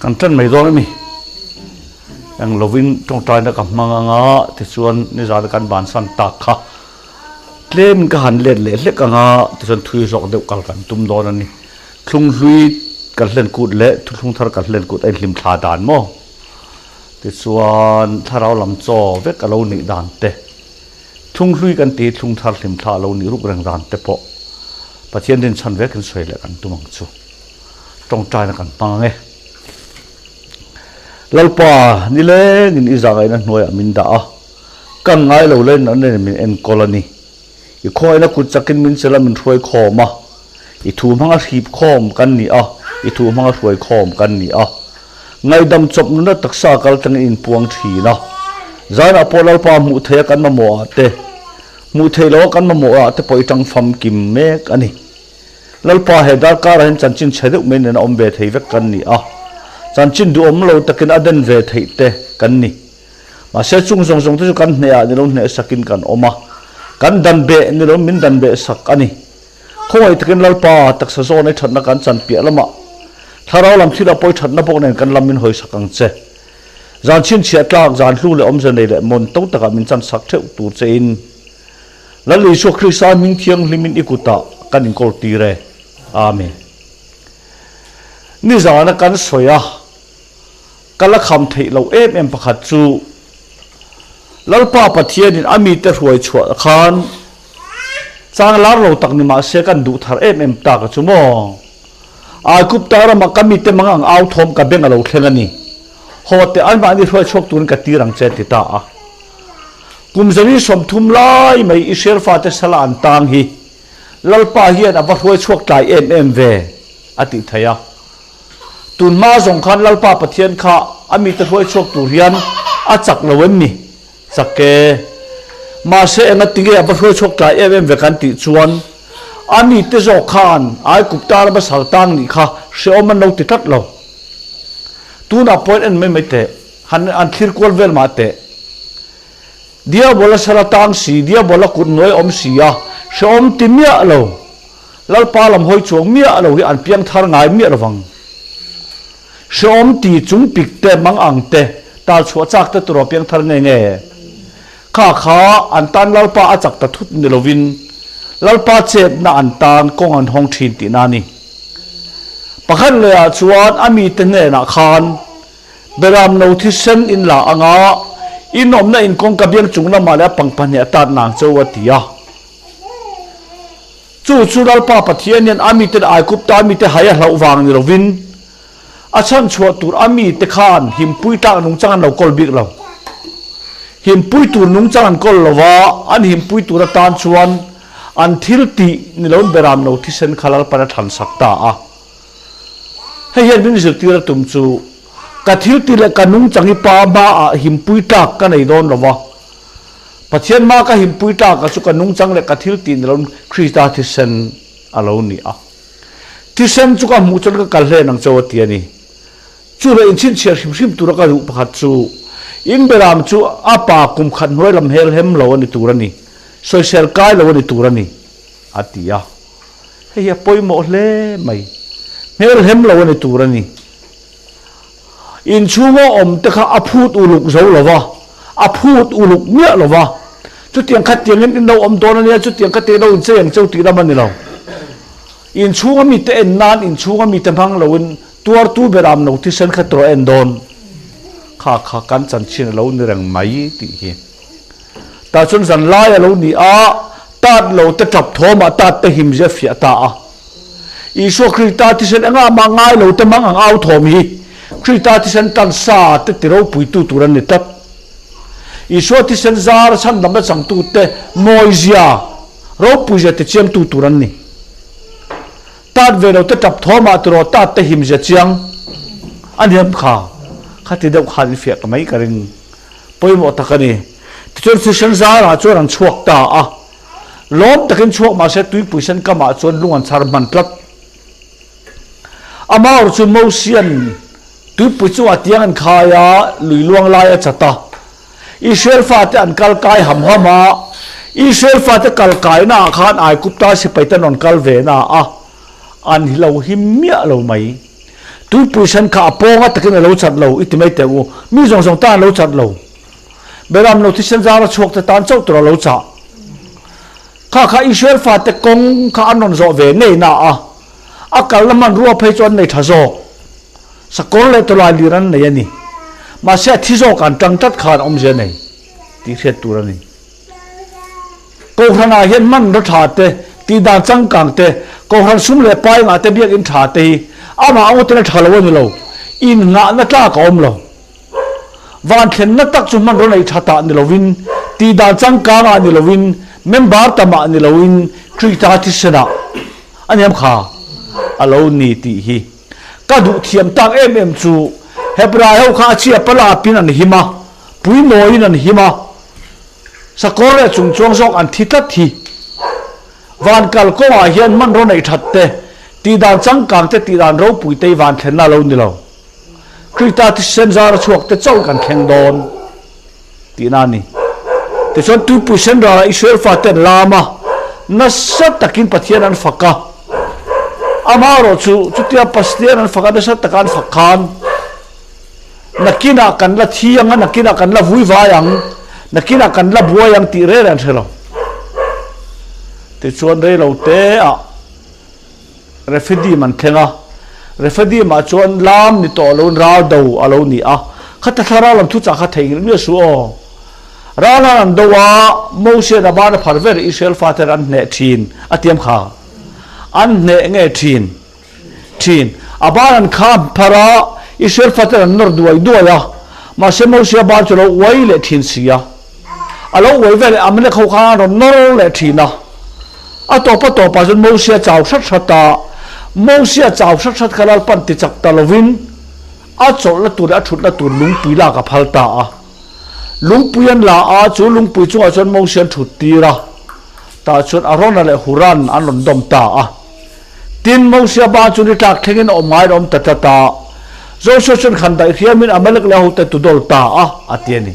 Kan tan mai dawn a ni. Eng lovin tawngtaina ka hmang anga tichuan nizan kan bansan tak kha tlemin ka han let leh hlek anga tichuan thui zawk deuh kal kan tum dawn a ni. Thlung hlui kan hlen kut leh thuthlung thar kan hlen kut a inhlim thla dan maw? Tichuan thlarau lam chaw vek a lo nih dan te, thlung hlui kan tih hi thlung thar hlim thla a lo nih ruk reng dan te pawh Pathian rinchhan vekin sawi leh kan tum ang chu. Tawngtaina kan hmang ang e. Lalpa, nilengin i zahngaihna hnuaiah min dah a, kan ngai lo lein an nen min enkawl a ni. I khawngaihna kut chakin min chelh a, min hruai khawm a. I thu hmanga hrip khawm kan ni a, i thu hmanga hruai khawm kan ni a. Ngaihdam chawp nuna taksa kal tlangin inpuang thin a. Zanah pawh Lalpa hmuh theih a kan mamawh ah te, hmuh theih loh a kan mamawh ah te pawh i tang famkim mek a ni. Lalpa he darkarah hian chanchin chhe deuh mai nena awm ve thei vek kan ni a, chanchin duhawm lo takin a den ve theih te kan ni. Mahse chung zawng zawng te chu kan hnehah ni lo hneh sakin kan awm a, kan dan beh ni lo min dan beh sak a ni. Khawngaih takin Lalpa taksa zawn ei thatna kan chan piah lamah thlarau lam thil a pawi thatna bawk nen kan lam min hawi sak ang che. Zan chhinchhiah tlak, zan hlu leh awmze nei leh mawn to takah min chan sak theuh tur che in Lal Isua Krista hming thianghlimin i kutah kan inkawl tir e. Amen. Nizana kan sawi a, ka la kham theih loh em em pakhat chu Lalpa Pathianin a mite hruai chhuah khan chang lar lo tak ni mahse kan duh thar em em tak a chu maw? Aigupta ramah ka mite mang ang au thawm ka beng a lo thleng a ni. Haw teh anmahni hruai chhuak turin ka tir ang che ti ta a. Kum zali 30 lai mai Israel fate sala an tang hi Lalpa hian a va hruai chhuak tlai em em ve a tih theih a. Tun hma zawng khan Lalpa Pathian kha a mite hruai chhuak tur hian a chak lo em ni? Chak e. Mahse enga tinge a va hruai chhuak tlai em em ve kan tih chuan a mite zawk khan Aigupta rama sal tang nih kha hrehawm an lo ti tlat lo. Tunah pawhin en mai mai teh, han an thlir kual vel mah teh. Diabola sal a tang si, Diabola kut hnuai awm si a, hrehawm ti miah lo. Lalpa lam hawi chuang miah lo hi an piang thar ngai miah lo vang. Hrehawm ti chung pik te, mang ang te, tal chhuah chak te turaw piang thar nge nge? Kha kha an tan Lalpa a chak ta thut ni lovin Lalpa chetna an tan kawng an hawng thin tihna a ni. Pakhat lehah chuan a mite hnenah khan Beram no thisen in la anga inawmna inkawngka biang chung lamah leh a pangpahnih a tat nang cheu a ti a. Chu chu Lalpa Pathian hian a miten Aigupta mite hai a hlauh vang ni lovin a chhanchhuah tur a mite khan himpui tlak nungchang an lo kawl bik lo. Himpui tur nungchang an kawl lo va, an himpui tur atan chuan an thil tih ni loin beram lo thisen kha Lalpan a thlansak ta a. Hei hian min zirtir a tum chu ka thil tih leh ka nungchang hi pa hmaah himpui tlak ka nei dawn lo va. Pathian hma ka himpui tlak a chu ka nungchang leh ka thil tih ni loin Krista thisen a lo ni a. Thisen chu ka hmuh chuan ka kal hlen ang cheu a ti a ni. Chu leh inchhinchhiar hrim hrim tura ka duh pakhat chu in beram chu a pa kum khat hnuai lam hel hem lo a ni tur a ni, sawisel kai lo a ni tur a ni, a ti a. Hei hi a pawimawh hle mai. Hmel hem lo a ni tur a ni. Inchhunga awm te kha a phut uluk zo lo va, a phut uluk miah lo va. Chutiang kha tiangin in lo awm dawn a nia, chutiang kha tiangin lo inchei ang cheu tih lam a ni lo. Inchhunga mite en nan inchhunga mite hmang loin tuartu beram lo thisen kha tawh a en dawn. Kha kha kan chanchin a lo ni reng mai tih hi. Tah chuan zan lai a lo ni a, tat lo te tap thawmah tat te him zia fiah ta a. Isua Krista thisen engah mah ngai lo te mang ang au thawm hi Krista thisen tan sa te ti ropuitu tur an ni tlat. Isua thisen zar chhandamna changtu te mawizia, ropuizia ti chiangtu tur an ni. Tat ve lo te tap thawmah tiraw tat te himzia chiang a ni em kha? Kha ti deuh khan i fiah ta mai ka ring. Pawimawh tak a ni. Tichuan thisen zarah chuan an chhuak ta a. Lawm takin chhuak mahse tuipui sen kamah chuan lung an chhar hman tlat. Amaur chu Mosian tuipui chungah tiang an khai a, lui luang lai a chat a. Israel fate an kal kai ham ham a, Israel fate kal kaina ah khan Aigupta sipai te an rawn kal ve na a, an hi lo him miah lo mai. Tuipui sen kha a pawnga takin a lo chat lo i ti mai teh u. Mi zawng zawng tan a lo chat lo. Beram lo thisen zara chhuak te tan chauh tur a lo chah. Kha kha Israel fate kawng kha an rawn zawh ve ngei na a, a kalna hmanrua phei chu an nei tha zawk. Sakawr leh tawlai lir an nei a ni. Mahse a thi zawk an tang tlat khan awmzia nei tih hriat tur a ni. Kohhranah hian hmanraw tha te, tihdan changkang te, kohhran sum leh pai ngah te biakinn tha te hi amah angawtin a tha lo a ni lo, innghahna tlak a awm lo. Van thlenna tak chu hmanraw neih tha tah ni lovin, tihdan changkang ah ni lovin, member tam ah ni loin Krista thisenah a niam kha a lo ni tih hi ka duh thiam tak em em chu Hebrai ho kha a chhia palapin an him a, puinawiin an him a, Sakawr leh chungchuang zawk an thi tlat hi. Van kal kawngah hian hmanraw neih that te, tihdan changkang te, tihdan ropui te hi van thlenna a lo ni lo. Krista thisen zara chhuak te chauh kan thleng dawn tihna a ni. Tichuan tuipui sen ralah Israel fate an lam a, nasa takin Pathian an fak a. Amaherawhchu chutia Pastian an fak a, nasa taka an fak khan, Nakinah kan la thi ang a, nakinah kan la vui vai ang, nakinah kan la buai ang tih reng reng an hre lo. Tichuan reilo te ah Rephidim an thleng a, Rephidim ah chuan lam ni tawh loin ral do a lo ni a, khata thlarau lam thuchah kha theihnghilh miah suh aw. Ral han an do a, Mosian a ban a phar vel Israel faten an hneh thin a tiam kha. An hneh nge thin? Thin. A ban an kham phar a, Israel faten an nawr duai duai a, mahse Mosia ban chu a lo uai leh thin si a. A lo uai veleh Amalek ho khan an rawn nawr leh thin a. A tawp a tawpah chuan Mosia chau hrat hrat a, Mosia chau hrat hrat kha Lalpan ti chak ta lovin a chawlhna tur leh a thutna tur lungpui lak a phal ta a. Lungpui an la a, chu lungpui chungah chuan Mosia an thut tir a, tah chuan Arona leh Huran an rawn dawm ta a. Tin, Mosia ban chu ni tlak thlengin a awm ngaiin a awm ta tlat a. Joshua chuan khan daih hriamin Amalek leh a hote tu dawl ta a, a ti a ni.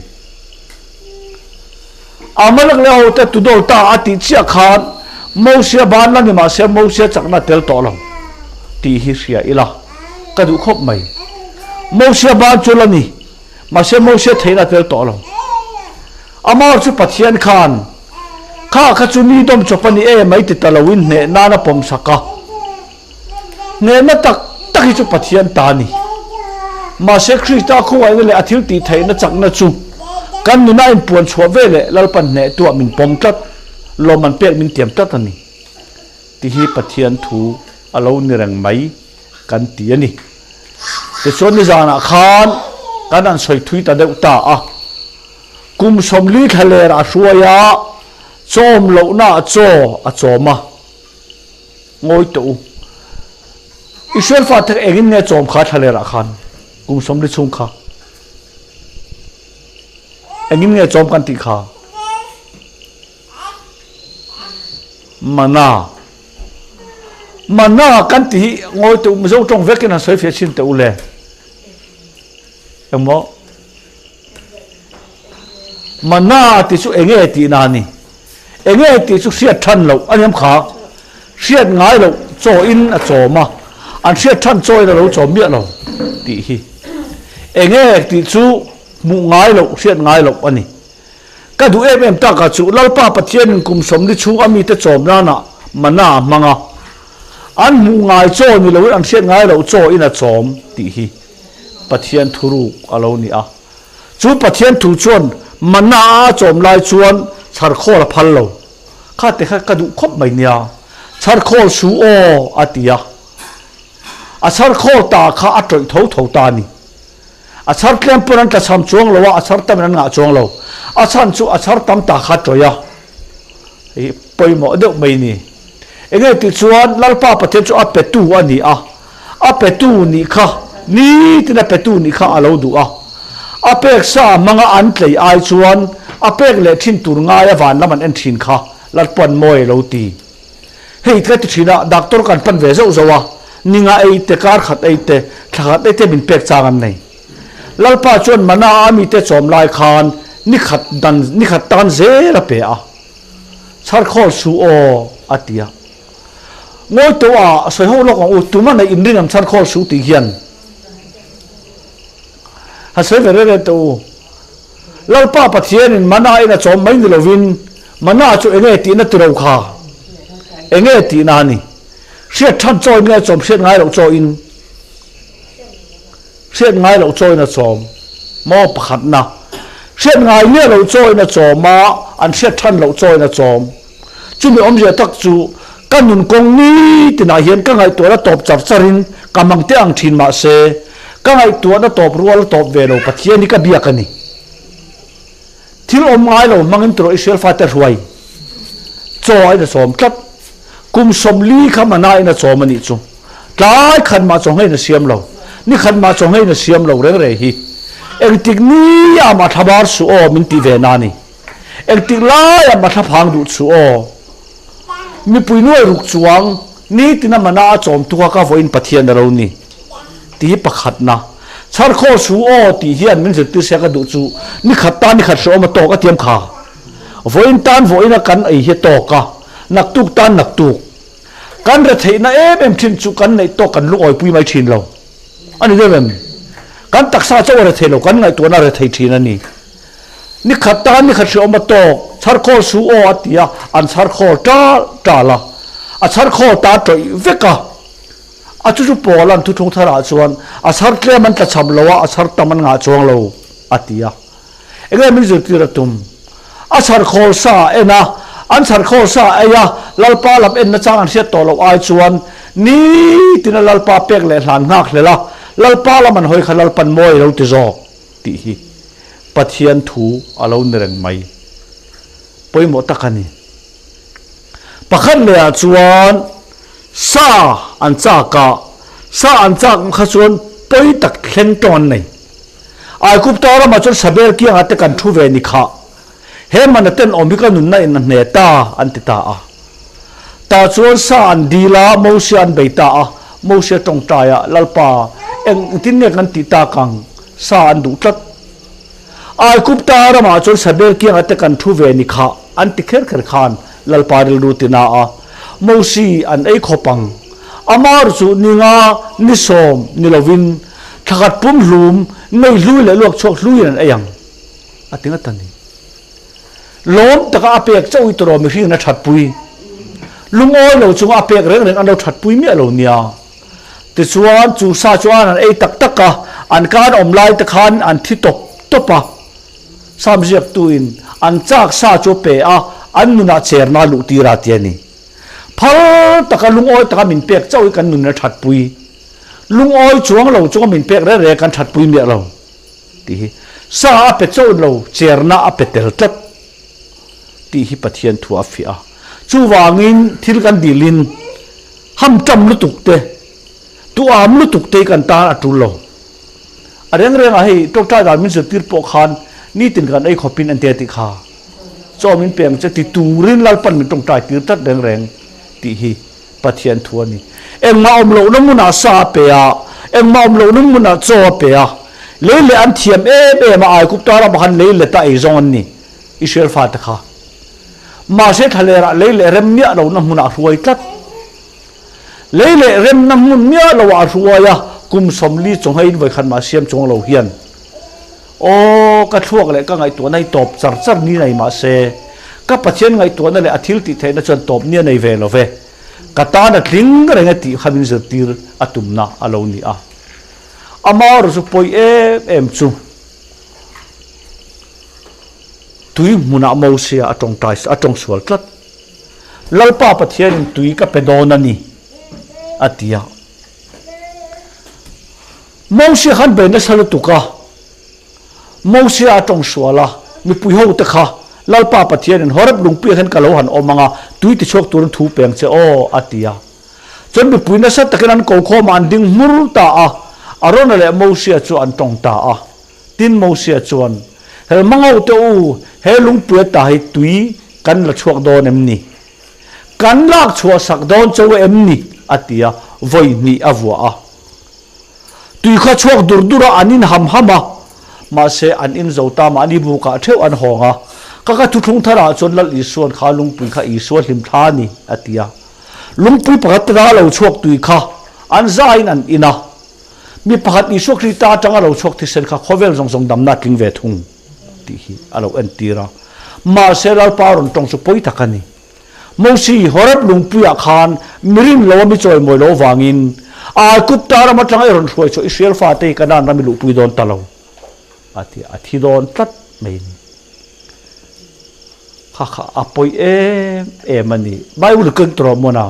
Amalek leh a hote tu dawl ta a tih chiah khan Mosia ban la ni mah se Mosia chakna a tel tawh lo tih hi hria ila ka duh khawp mai. Mosia ban chu la ni mahse Mosia theihna a tel tawh lo. Amah chu Pathian khan, Kha kha chu mi dawm chawp a ni e mai ti ta loin hneh nan a pawm sak a. Hnehna tak tak hi chu Pathian ta a ni. Mahse Krista khawngaihna leh a thil tih theihna chakna chu kan nuna a inpuan chhuah ve leh Lalpan hneh tuah min pawm tlat, lawmman pek min tiam tlat a ni tih hi Pathian thu a lo ni reng mai kan ti a ni. Tichuan nizanah khan kan han sawi thui ta deuh ta a. Kum 40 thlaler a hruai a, chawm lohna ah chaw a chawm a. Ngawi tawh u. Israel fate kha engin nge chawm kha thlaler ah khan kum 40 chhung kha? Engin nge chawm kan tih kha? Mana. Mana kan tih hi ngawi tawh u, Mizo tawng vekin han sawi fiah chhin teh u le. Engmaw? Mana tih chu enge tih na a ni. Enge tih chu hriat than loh a niam kha. Hriat ngai loh chaw in a chawm a, an hriat than chaw in a lo chawm miah lo tih hi. Enge tih chu hmuh ngai loh, hriat ngai loh a ni. Ka duh em em tak a chu Lalpa Pathianin kum 40 chhung a mite chawm nana mana a hmang a. An hmuh ngai chaw ni loin an hriat ngai loh chaw in a chawm tih hi. Pathian thuruk a lo ni a. Chu Pathian thu chuan mana a chawm lai chuan chharkhawl a phal lo. Kha te kha ka duh khawp mai nia. Chharkhawl su aw a ti a. A chharkhawl ta kha a tawih tho tho ta a ni. A chhar tlem pawn an tlachham chuang lo a, a chhar tamin an ngah chuang lo. A chhan chu a chhar tam ta kha a tawih a. Hei pawimawh deuh mai ni. Enge tih chuan Lalpa Pathian chu a petu a ni a, a petu nih kha nitin a petu nih kha a lo duh a. A pek sa hmanga an tlei ai chuan a pek leh thin tur ngai a van lam an en thin kha Lalpa'n mawi a lo ti. Hei ka ti thin a, doctor kan pan ve zauh zauh a, ninga ei te, kar khat ei te, thla khat ei te min pek chang an nei. Lalpa chuan mana a mite chawm lai khan ni khat dan ni khat tan zel a pe a. Chharkhawl su aw a ti a. Ngawi tawh a, sawi ho lawk ang u, tuma nei inring ang chharkhawl su tih hian. Han sawi ve reng reng teh u. Lalpa Pathianin mana in a chawm mai ni lovin mana chu enge tihna ti ro kha? Enge tihna a ni? Hriat than chaw in nge a chawm hriat ngai loh chaw in? Hriat ngai loh chaw in a chawm maw pakhatna? Hriat ngai miah loh chaw in a chawm a, an hriat than loh chaw in a chawm. Chumi awmzia tak chu ka nun kawng ni tinah hian ka ngaihtuahna tawp char charin ka mang teh ang thin mahse ka ngaihtuahna tawp rual tawp ve lo Pathian hi ka biak a ni. Thil awm ngai lo hmangin turaw Israel fate hruai chaw a in a chawm tlat. Kum 40 kha mana in a chawm a nih chu. Tlai khat mah chaw ngeiin a siam lo. Ni khat mah chaw ngeiin a siam lo reng reng hi. Engtik ni ah mah thlabar suh aw min tih ve na a ni. Engtik laiah mah thlaphang duh chu aw. Mipui nuai ruk chuang nitin a mana a chawm tuk a ka vawiin Pathian a lo ni tih hi pakhatna. Chharkhaw su aw tih hian min zirtir sia ka duh chu ni khat tan ni khat hrehawm a tawk a tiam kha. Vawiin tan vawiin a kan ei hi a tawk a, naktuk tan naktuk. Kan retheihna em em thin chu kan neih tawk kan lungawipui mai thin lo. A ni deuh em? Kan taksa chauh a rethei lo, kan ngaihtuahna a rethei thin a ni. Ni khat tan ni khat hrehawm a tawk, chharkhawl su aw a ti a, an chharkhawl tal tal a. A chharkhawl ta tawih vek a. A chu chu pawl an thuthlung tharah chuan a chhar tlem an tlachham lo a, a chhar tam an ngah chuang lo a ti a. Enge min zirtir a tum? A chharkhawl sa a en a, an chharkhawl sa a ei a, Lalpa lam en nachang an hriat tawh loh ai chuan nitin a Lalpa pek leh hlan nghak hlel a, Lalpa lam an hawi kha Lalpan mawi a lo ti zawk tih hi Pathian thu a lo ni reng mai. Pawimawh tak a ni. Pakhat lehah chuan sa an chak a, sa an chak kha chuan pawi tak thleng tawng an nei. Aigupta ramah chuan Sabel kiangah te kan thu ve ni kha. He mana tenawm hi ka nunna in a hne ta, an ti ta a. Tah chuan sa an dil a, Mosia an bei ta a. Mosia tawngtai a, Lalpa, engtin nge kan tih tak ang? Sa an duh tlat. Aigupta ramah chuan Sabel kiangah te kan thu ve ni kha, an ti kher kher khan Lalpa rilru ti na a. Mosi an ei khawp ang. Amar chu ni nga, ni 10 ni lovin Thlakhat pum hlum, ngei hlui leh luak chhuak hluiin an ei ang, a ti ngat a ni. Lawm taka a pek chauh hi tawraw mihringin a thatpui. Lungawi lo chunga a pek reng reng an lo thatpui miah lo nia. Tichuan, chu sa chuan an ei tak tak a, an kan awm lai te khan an thi tawp tawp a. Sam ziaktuin an chak sa chu a pe a, an nunah cherna a luh tir a ti a ni. Phal taka lungawi taka min pek chauh hi kan nunin a thatpui. Lungawi chuang lo chunga min pek reng reng kan thatpui miah lo tih hi sa a pe chauh lo, cherna a pe tel tlat tih hi Pathian thu a fiah a. Chuvangin thil kan dilin hamtam lutuk te, duham lutuk te hi kan tan a tul lo. A reng rengah hei tawngtai dan min zirtir pawh khan nitin kan ei khawpin an tia tih kha chaw min pe ang che ti turin Lalpan min tawngtai tir tlat reng reng tih hi Pathian thu a ni. Engmah awm lohna hmunah sa a pe a, engmah awm lohna hmunah chaw a pe a. Lei leh an thiam em em a, Aigupta ramah khan lei let a ei zawng an ni, Israel fate kha. Mahse thlalerah lei leh rem miah lohna hmunah a hruai tlat. Lei leh remna hmun miah loah a hruai a, kum 40 chawhngeiin vawikhat mah siam chuang lo hian. Aw, ka thluak leh ka ngaihtuahna hi tawp char char ni nei mah se, ka Pathian ngaihtuahna leh a thil tih theihna chuan tawp ni a nei ve lo ve. Ka tan a tling reng e tih kha min zirtir a tumna a lo ni a. Amaherawhchu chu pawi em em chu tui hmunah Mosia a tawngtai a tawng sual tlat. Lalpa Pathianin tui ka pe dawn a ni, a ti a. Mosia khan bei nasa lutuk a, Mosia a tawng sual a, mipui ho te kha Lalpa Pathianin Horeb lungpuiah hian ka lo han awm ang a, tui tichhuak turin thu peng che aw, a ti a. Chuan mipui nasa takin an ko khawm a, an ding hmur ta a, Arona leh Mosia chu an tawng ta a. Tin Mosia chuan, Helhmang ho te u, he lungpui ata hi tui kan la chhuak dawn em ni? Kan lak chhuah sak dawn cho em ni? a ti a, vawi hnih a vuah a. Tui kha chhuak dur dur a, an in ham ham a, mahse an in zo ta mahni bukah theuh an hawng a. Ka ka thuthlung tharah chuan Lal Isua'n kha lungpui kha Isua hlim thla a ni, a ti a. Lungpui pakhat te lo chhuak tui kha an zaiin an in a. Mi pakhat Isua Krista atanga lo chhuak thisen kha khawvel zawng zawng damna a tling ve thung tih hi a lo entir a. Mahse Lalpa rawn tawng chu pawi tak a ni. Mosi, Horeb lungpuiah khan mi rin lo a mi chawimawi lo vangin Aigupta ram atanga i rawn hruai chhuah Israel fate hi Kanaan ram i luhpui dawn ta lo a ti a, a thi dawn tlat mai a ni. Kha kha a pawi em em a ni. Bible keng tawh mawn a,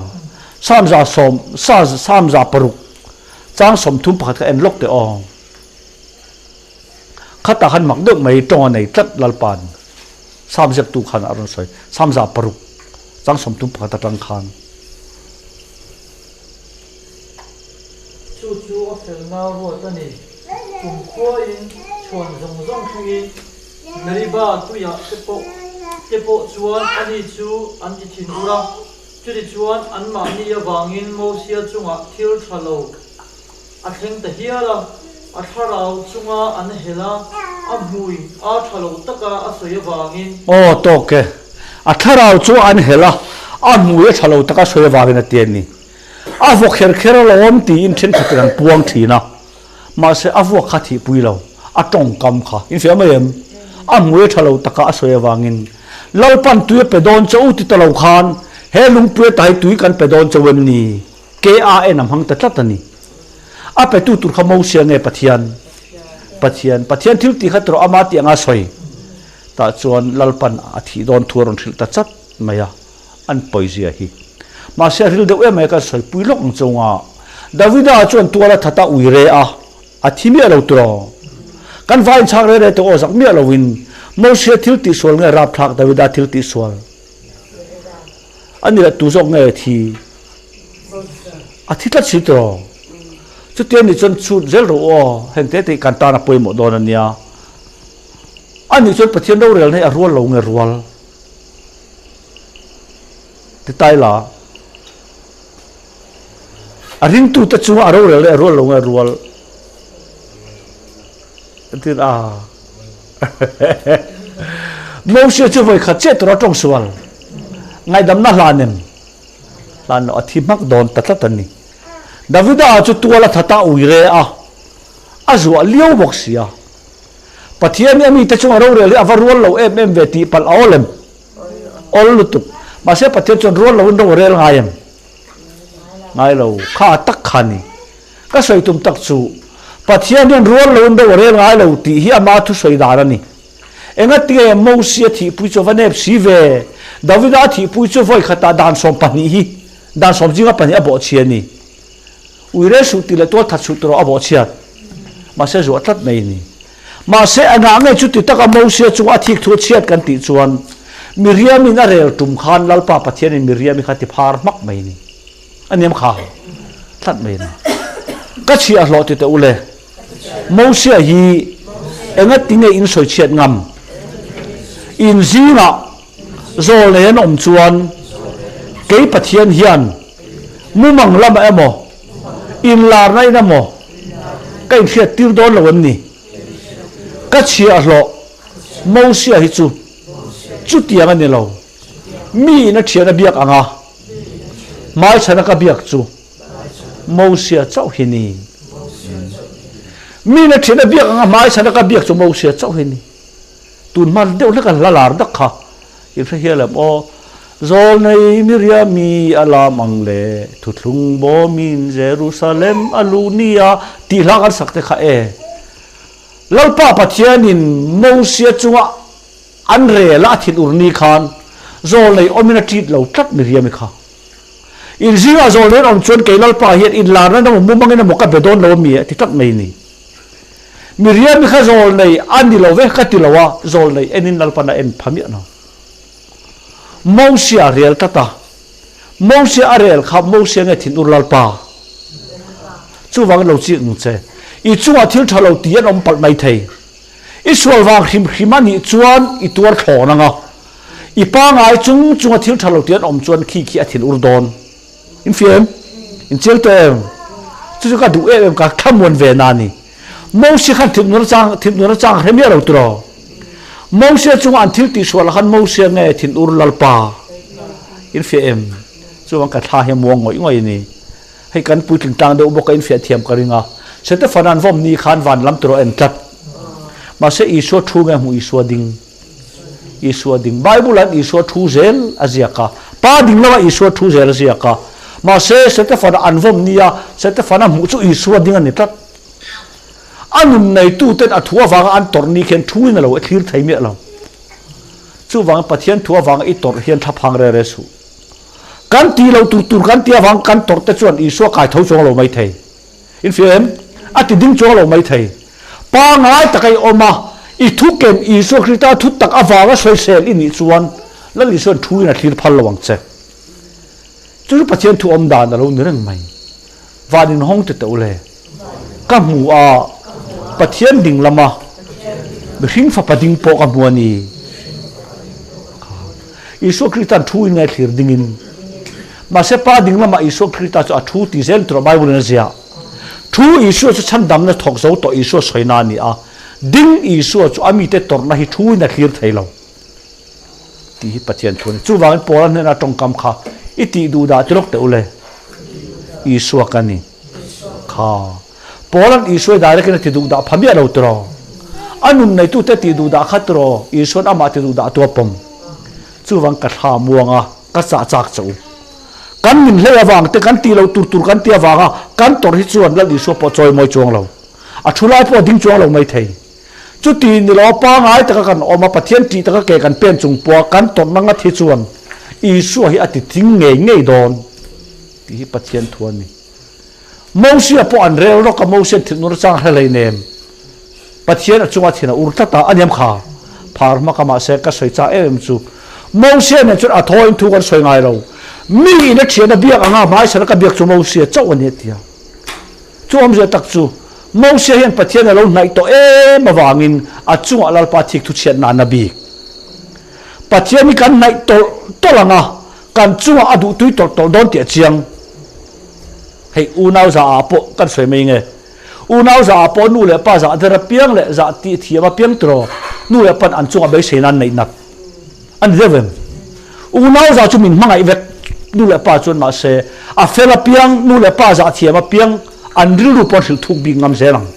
Samza sawm, Samza paruk chang 31 kha en lawk teh aw. Khatah khan mak deuh mai tawng a nei tlat Lalpa'n. Sam ziaktu khan a rawn sawi, Samza paruk chang 31 atang khan. Chu chu a felna ruat a ni. Kumkhuain chhuan zawng zawng thlengin Meriba tuiah te pawh te pawh chuan ani chu an ti thin ur a. Chutichuan anmahni avangin Mosia chungah thil tha lo a thleng ta hial a, a thlarau chunga an hel a, a hmui a tha lo taka a sawi avangin. Aw tawk e, a thlarau chu an hel a, a hmui a tha lo taka a sawi avangin a ti a ni. A vuak kher kher alawm tiin thenkhatin an puang thin a, mahse a vuak kha thihpui lo, a tawngkam kha infiah mai em? A hmui a tha lo taka a sawi avangin Lalpan tui a pe dawn che u ti ta lo khan he lungpui ata hi tui kan pe dawn cheu em ni? KAN a hmang ta tlat a ni. A petu tur kha Mosia nge Pathian? Pathian. Pathian thil tih kha tawh ama tih anga sawi. Tah chuan Lalpan a thih dawn thu a rawn hrilh ta chat mai a, an pawizia hi. Mahse a ril deuh em mai a kan sawi pui lawk ang chunga Davida chuan tual a that a ui re a, a thi miah lo tiraw? Kan vai inchhak re re tawh aw zak miah loin Mosia thil tihsual nge rapthlak Davida thil tihsual? A ni leh tu zawk nge thi? A thi tlat si tiraw? Chutia nih chuan chhut zel rawh u aw, heng te te hi kan tan a pawimawh dawn a nia. A nih chuan Pathian rorelna hi a rual lo nge rual? Ti tai la. A ringtute chunga a rorelna hi a rual lo nge rual? Tin a. Moses chu vawi khat chiah tura tawng sual. Ngaihdamna hlan em? Hlan lo, a thi hmak dawn ta tlat a ni. Davida chu tual a that a, ui re a, a zuah liau bawk si a. Pathian hi a mite chunga rorel hi a va rual lo em em ve tih palh a awl em? Awl lutuk. Mahse Pathian chuan rual loin ro a rel ngai em? Ngai lo. Kha a tak kha a ni. Ka sawi tum tak chu, Pathian hian rual loin ro a rel ngai lo tih hi ama thusawi dan a ni. Engatinge Mosia thihpui chu a va nep si ve? Davida thihpui chu vawi khatah dan 12 hi, dan sawm zinga pahnih a bawhchhia a ni. Uire suh tih leh tual that suh tih erawh a bawhchhiat. Mahse zuah tlat mai a ni. Mahse engah nge chuti taka Mosia chunga a thik thu a chhiat kan tih chuan Miriamin a rel tum khan Lalpa Pathianin Miriami kha ti phar hmak mai a ni. A niam kha tlat mai a ni. Ka chhiah hlawh ti teh u le. Mosia hi engati nge in sawi chhiat ngam? In zingah zawl nei an awm chuan kei Pathian hian mumang lamah emaw, inlarna in emaw ka inhriat tir dawn lo em ni? Ka chhiahhlawh Mosia hi chu chutiang a ni lo. Mi in a thian a biak ang a, hmaichhana ka biak chu Mosia chauh hi ni. Mi na ṭhian a biak anga hmai chhan a ka biak chu Mosia chauh hi ni. Tun hma deuh hlek a hla lar dak kha in hre hial em aw. Zawlnei Miriami a lam ang le, thuthlung bawmin Jerusalem a luh nia tih hla kan sak te kha e. Lalpa Pathianin Mosia chunga an rel a a thinur ni khan zawlnei awmin a ṭit lo tlat Miriami kha. In zingah zawl nen awm chuan kei Lalpa hian inlarna emaw mumangin emaw ka be dawn lo ami a ti tlat mai ni. Miriami kha zawl nei a ni lo ve ka ti lo a, zawl nei enin Lalpan a en pha miah lo. Mosia a rel tlat a, Mosia a rel kha Mosia nge thinur Lalpa? Chuvangin lo chik ang che. I chungah thil tha lo ti an awm palh mai thei. I sual vang hrim hrim a nih chuan i tuar thlawn ang a. I pangai chung chunga thil tha lo ti an awm chuan khi khi a thin ur dawn. In fia em? In chial tawh em? Chu chu ka duh em em ka thlamuan ve na ni. Moses khan thin nur chang thin nur chang hre miah lo tiraw. Moses chunga an thil tih sual khan Moses nge thin ur Lalpa. In fia em? Chuan ka thla hi muang ngawih ngawih a ni. Hei kan puitling tlang deuh bawk a in fiah thiam ka ring a. Setefana'n vawm ni khan van lam tawh en tlat. Mahse Isua thu nge hmuh Isua ding? Isua ding. Bible an Isua thu zel a ziak a. Pa ding lama Isua thu zel a ziak a. Mahse Setefana an vawm ni a, Setefana hmuh chu Isua ding a ni tlat. A nun neituten a thu avanga an tawrh ni khian thu in a lo thlir thei miah lo. Chuvangin Pathian thu avanga i tawrh hian thlaphang re re suh. Kan ti lo tur tur kan ti avang kan tawrh te chuan Isua kai tho chuang lo mai thei. In fia em? A ti ding chuang lo mai thei. Pangngai taka i awm a, i thu ken Isua Krista thu tak avanga sawisel i nih chuan Lal Isua'n thu in a thlir phal lo ang che. Chu chu Pathian thu awm dan a lo ni reng mai. Van inhawng ti teh u le. Ka hmu a, Pathian ding lama mihring fapa ding pawh ka hmu a ni. Isua Krista'n thu in ngaithlir dingin, mahse Pa ding lamah Isua Krista chu a thu ti zel turah Bible in a ziah. Thu Isua chu chhandamna thawk zo tawh Isua sawina a ni a, ding Isua chu a mite tawrhna hi thu in a thlir thei lo tih hi Pathian thu a ni. Chuvangin Paula hnena tawngkam kha i tih duh dah ti lawk teh u le. Isua ka ni kha. Paula'n Isua direct in a ti duh dah pha miah lo tiraw? A nun neitute tih duh dah kha tiraw Isua'n amah ti duh dah tu a pawm? Chuvang ka thla muanga ka chah chak che u. Kan min hlei avang te, kan tih loh tur tur kan tih avanga kan tawrh hi chuan Lal Isua pawh chawi mawi chuang lo. A thu lai pawh a ding chuang lo mai thei. Chuti ni lo pangai taka kan awm a, Pathian tih taka ke kan pen chung pawha kan tawrhna ngat hi chuan Isua hi a ti thing ngei ngei dawn tih hi Pathian thu a ni. Mosia pawh an rel rawk a, Mosia'n thinur chang hre hlei nem. Pathian a chunga thin a ur tlat a, a niam kha phar hma ka mahse ka sawi chak em em chu Mosia nen chuan a thaw in thu kan sawi ngai lo. Mi in a thian a biak anga hmaisana ka biak chu Mosia chauh a ni a ti a. Chu awmzia tak chu Mosia hian Pathian a lo hnaih tawh em avangin a chungah Lalpa thik thu chhiat nan a bik. Pathian hi kan hnaih tawlh tawlh anga kan chungah a duhtui tawlh tawlh dawn tih a chiang. Hei unau zah ah pawh kan sawi mai nge. Unau zah ah pawh nu leh pa zah der apiang leh zah tih thiam apiang tiraw nu leh pan an chungah beisei nan neih nat a ni deuh em? Unau zah chu min hmangaih vek nu leh pa chuan mahse a fel apiang nu leh pa zah thiam apiang an rilru pawn hrilh thuk bik ngam zel ang.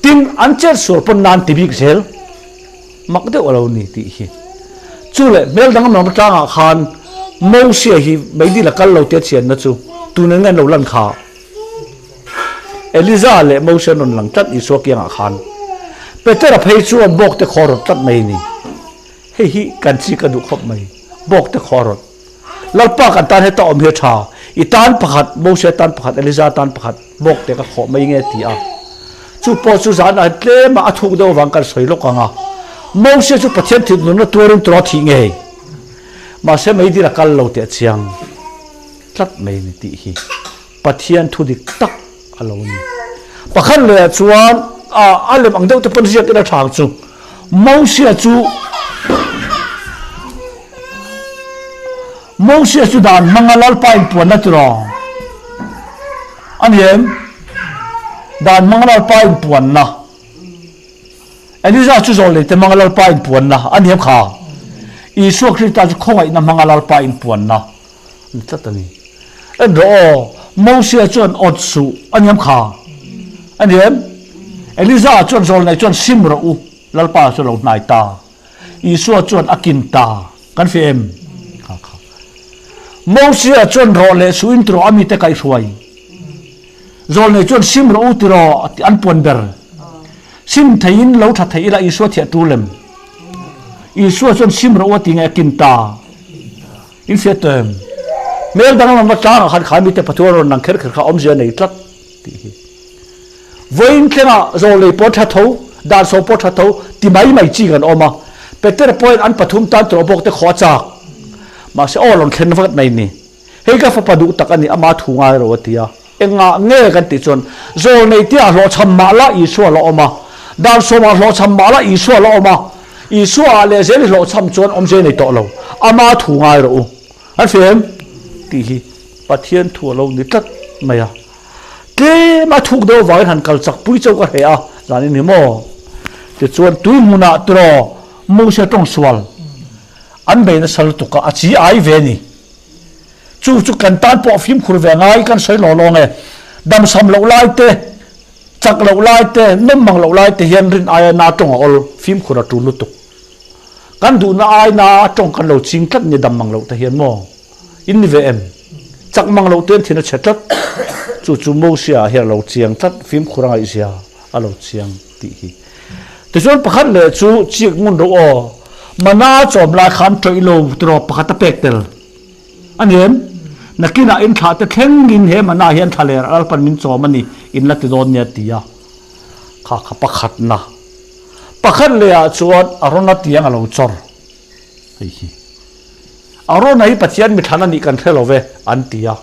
Tin an chet sual pawn nan ti bik zel. Mak deuh a lo ni tih hi. Chu leh hmel dang amang tlangah khan Mosia hi meidil a kal lo tia chianna chu tunin nge an lo lan kha? Eliza leh Mosia an rawn lang tlat Isua kiangah khan. Petera phei chuan bawkte khaw a rawt tlat mai a ni. Hei hi kan chik a duh khawp mai. Bawkte khaw a rawt. Lalpa kan tan heta awm hi a tha. I tan pakhat, Mosia tan pakhat, Eliza tan pakhat bawkte ka khawh mai nge ti a. Chu pawh chu zanah tlema a thuk deuh avang kan sawi lawk ang a. Mosia chu Pathian thit nunna tuarin tura thih ngei. Mahse meidil a kal lo teh chiang tlat mai ni tih hi Pathian thu dik tak a lo ni. Pakhat lehah chuan a lem ang deuh te pawn ziak ila tha ang chu. Mosia chu Mosia chu dan hmanga Lalpa inpuanna tiraw a ni em? Dan hmanga Lalpa inpuanna. Eliza chu zawh lehte hmanga Lalpa inpuanna a ni em kha? Isua Krista chu khawngaihna hmanga Lalpa inpuanna a ni tlat a ni. En rawh aw, Mosia chuan awt suh a ni em kha? A ni em? Eliza chuan zawlnei chuan sim rawh u, Lalpa chu a lo hnai ta. Isua chuan a kin ta. Kan hria em? Kha kha. Mosia chuan rawh leh suh in tiraw a mite kaihhruai. Zawlnei chuan sim rawh u tiraw an puan ber. Sim theiin lo tha thei ila Isua thiah tul em? Isua chuan sim rawh u a ti nge a kin ta. In hriat tawh em? Hmel danglam va tlangah khan kha mite Pathian rawn lang kher kher kha awmzia nei tlat tih hi. Vawiin thlengah zawlnei pawh tha tho, dan sawm pawh tha tho ti mai mai chi kan awm a. Peter pawhin an pathum tan tawh bawk te khaw a chak. Mahse aw rawn thlen vat mai ni. Hei ka fapa duh tak a ni, ama thu ngai ro a ti a. Engah nge kan tih chuan zawlnei tia hlawhchham mah la Isua la awm a, dan sawmah hlawhchham mah la Isua la awm a, Isua ah leh zel i hlawhchham chuan awmze nei tawh lo, ama thu ngai rawh u. An hria em? Tih hi Pathian thu a lo ni tlat mai a. Tlem a thuk deuh avangin han kal chak pui chauh ka hreh a, zan in hi maw? Tichuan tui hmunah tiraw Moses tawng sual an bei nasa lutuk a, a chi ai ve a ni. Chu chu kan tan pawh fimkhur ve ngai kan sawi law law nge. Damsam loh lai te. Chak loh lai te, nawm mang loh lai te hian rin aia na tawng a awl, fimkhur a tul lutuk. Kan duhna ai na tawng kan lo ching tlat ni dam mang loh te hian maw? In ni ve em? Chak mang loh ten thin a chhe tlat. Chu chu Mosia ah hian a lo chiang tlat, fimkhur a ngaihzia a lo chiang tih hi. Tichuan pakhat leh chu chik ngun rawh aw, mana chawm lai khan tawih lo tiraw pakhat a pek tel. A ni em? Nakinah in thlah te thlengin he mana hian thla ler Lalpan min chawm a ni, in la ti dawn nia ti a. Kha kha pakhatna. Pakhat lehah chuan Arona tiang a lo chawr. Hei hi. Arona hi Pathian mithlan a nih kan hre lo ve, an ti a.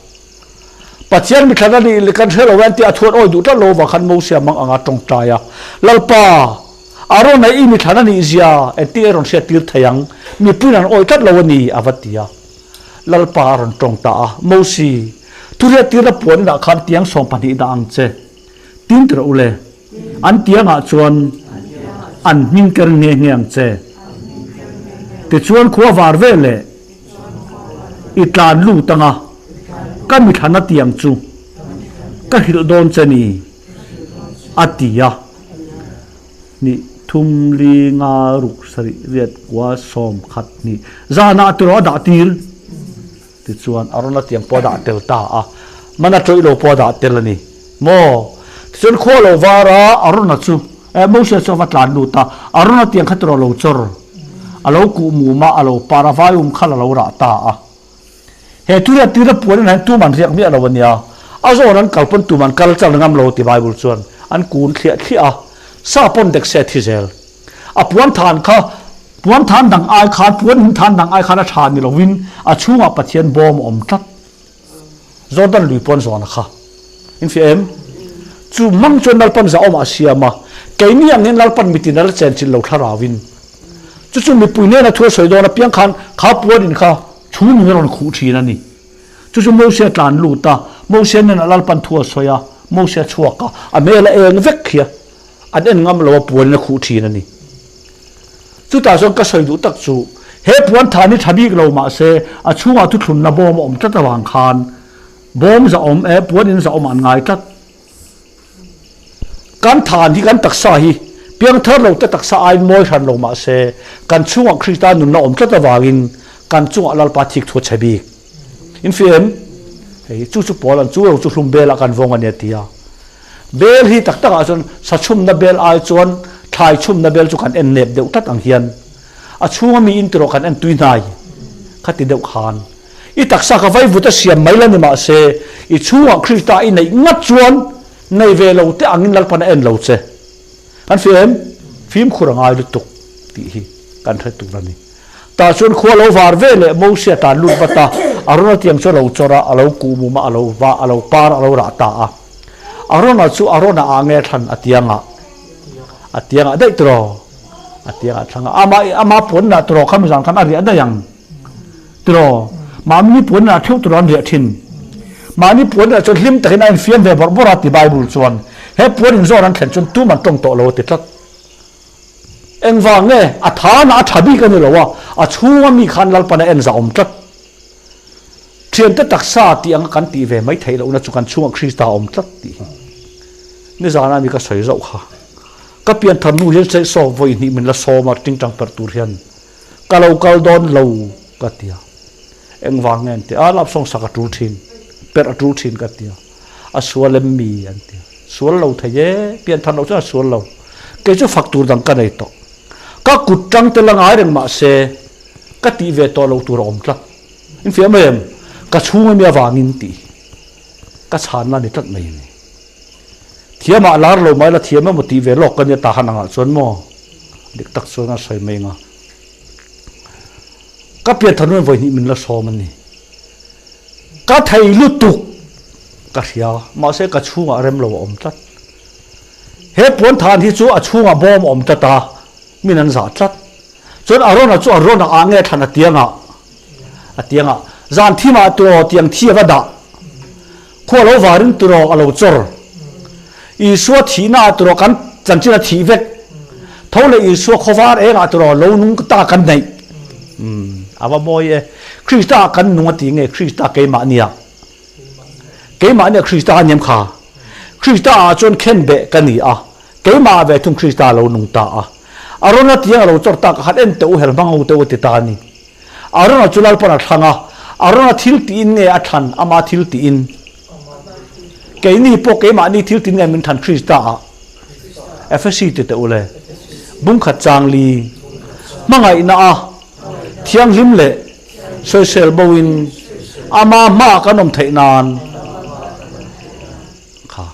Pathian mithlan a nih kan hre lo ve an ti a, a thuan awi duh tlat lo avang khan Mosia mang anga tawngtai a. Lalpa, Arona i mithlan a nih zia engtin a rawn hriat tir thei ang? Mipuiin an awi tlat lo a ni, a va ti a. Lalpa a rawn tawng ta a, Mosi, thuriat tirna puan inah khan tiang 12 dah ang che. Tin tirh u le, an tiangah chuan an hming ker nghe nghe ang che. Tichuan khua var ve leh i tlan lut anga ka mithlana tiang chu ka hrilh dawn che ni, a ti a. Ni thum li nga ruk sarih riat kua sawm khat hnih zanah tiraw a dah tir. Tichuan Arona tiang pawh a dah tel ta a, mana tawih lo pawh a dah tel a ni maw? Tichuan khua lo var a, Arona chu eh Moses chu a va tlan lut a, Arona tiang kha tiraw lo chawr, a lo kuh mum a, a lo par a, vaium khal a lo rah ta a. He thuriat tir a puan in hian tum an riak miah lo a nia, a zawn an kal pawn tum an kal chal ngam lo ti Bible chuan an kun thliah thliah a, sa pawn dek se a thi zel. A puan than kha Puan than dang ai khan, puan in than dang ai khan a tha ni lovin a chhungah Pathian bawm a awm tlat. Jordan lui puan zawn a kha. In fiah em? Chu hmang chuan Lalpan zahawmah a siam a, keini ang hian Lalpan mitin a la chenchilh lo thlarauin. Chu chu mipui nena thu a sawi dawn apiang khan kha puan in kha chhung in a rawn khuh thin a ni. Chu chu Moses a tlan lut a, Moses nena Lalpan thu a sawi a, Moses a chhuak a, a hmel a eng vek khi a. An en ngam lo a puan in a khuh thin a ni. Chutah chuan ka sawi duh tak chu he puan than hi tha bik lo mahse a chhungah thuthlunna bawm a awm tlat avang khan bawm za awm e puan in za awm an ngai tlat. Kan than hi kan taksa hi piangthar lo te taksa aiin mawi hran lo mahse kan chhungah Krista nunna awm tlat avangin kan chungah Lalpa thik thu a chhe bik. In fih em? Hei chu chu pawl an chu lo chu hlum belah kan vawng a nia ti a. Bel hi tak takah chuan sa chhumna bel ai chuan thlai chhumna bel chu kan en nep deuh tlat ang hian a chhunga mi in tiraw kan en tui hnai kha ti deuh khan i taksa ka vaivut a siam mai la ni mahse i chhungah Krista i neih ngat chuan nei ve lo te angin Lalpan a en lo che. Kan fih em? Fimkhur a ngai lutuk tih hi kan hre tur a ni. Tah chuan khua lo var ve leh Mosia tan lut vat a, Arona tiang chu a lo chawr a, a lo kuh mum a, a lo va, a lo par a, a lo rah ta a. Arona chu Arona ah nge thlan a tiangah? A tiangah daih tiraw? A tiangah thlang a, ama ama puanna tiraw khami zan khan a riah daih ang tiraw? Mahni puanna theuh tiraw an riah thin. Mahni puanna chuan hlim takin a infiam ve bawrh bawrh a ti Bible chuan. He puan inzawn an thlen chuan tum an tawng tawh lo a ti tlat. Engvang nge? A thana a tha bik a ni lo a, a chhunga mi khan Lalpan a en zah awm tlat. Thiante taksa tih anga kan tih ve mai theih lohna chu kan chhungah Krista a awm tlat tih hi nizana mi ka sawi zauh kha. Ka pianthar hnu hian saw vawi hnih min la sawm a tingtang perh tur hian ka lo kal dawn lo ka ti a. Engvang nge an ti a, lap sawng sak a tul thin, perh a tul thin ka ti a. A sual em mi an ti a. Sual lo thei e, pianthar loh chuan a sual lo. Kei chu fak tur dang ka nei tawh. Ka kut tang te la ngai reng mah se ka tih ve tawh loh tur a awm tlat. In fiah mai em? Ka chhung ami avangin tih ka chhanna a ni tlat mai a ni. Thiamah lar lo mai la thiam emaw tih ve lawk ka nia tahan angah chuan maw? Dik tak chuan a sawi mai anga. Ka pianthar nuin vawi hnih min la sawm a ni. Ka thei lutuk ka hria mahse ka chhungah rem lo a awm tlat. He puan than hi chu a chhungah bawm a awm tlat a, min an zah tlat. Chuan Arona chu Arona ah nge thlan a tiangah a tiangah zan thimah tiraw tiang thi a va dah. Khua lo varin tiraw a lo chawr. Isua thihna ah tiraw kan chanchin a thih vek. Tho leh Isua khawvar engah tiraw lo nung ta kan neih. Umm a va mawi e. Krista ah kan nung a ti nge Krista keimah nia. Keimah nia Krista a niam kha. Krista ah chuan khen beh ka ni a, keimah ah ve thung Krista a lo nung ta a. Arona tiang a lo chawr tak a khan en teh u hel hmang ho teh u a ti ta a ni. Arona chu Lalpan a thlang a, Arona thil tiin nge a thlan ama thil tiin? Keini pawh keimahni thil tiin nge min thlan Krista ah? Efesi ti teh u le. Bungkhat chang li hmangaihna a thianghlim leh sawisel bo in ama hmaah kan awm theih nan kha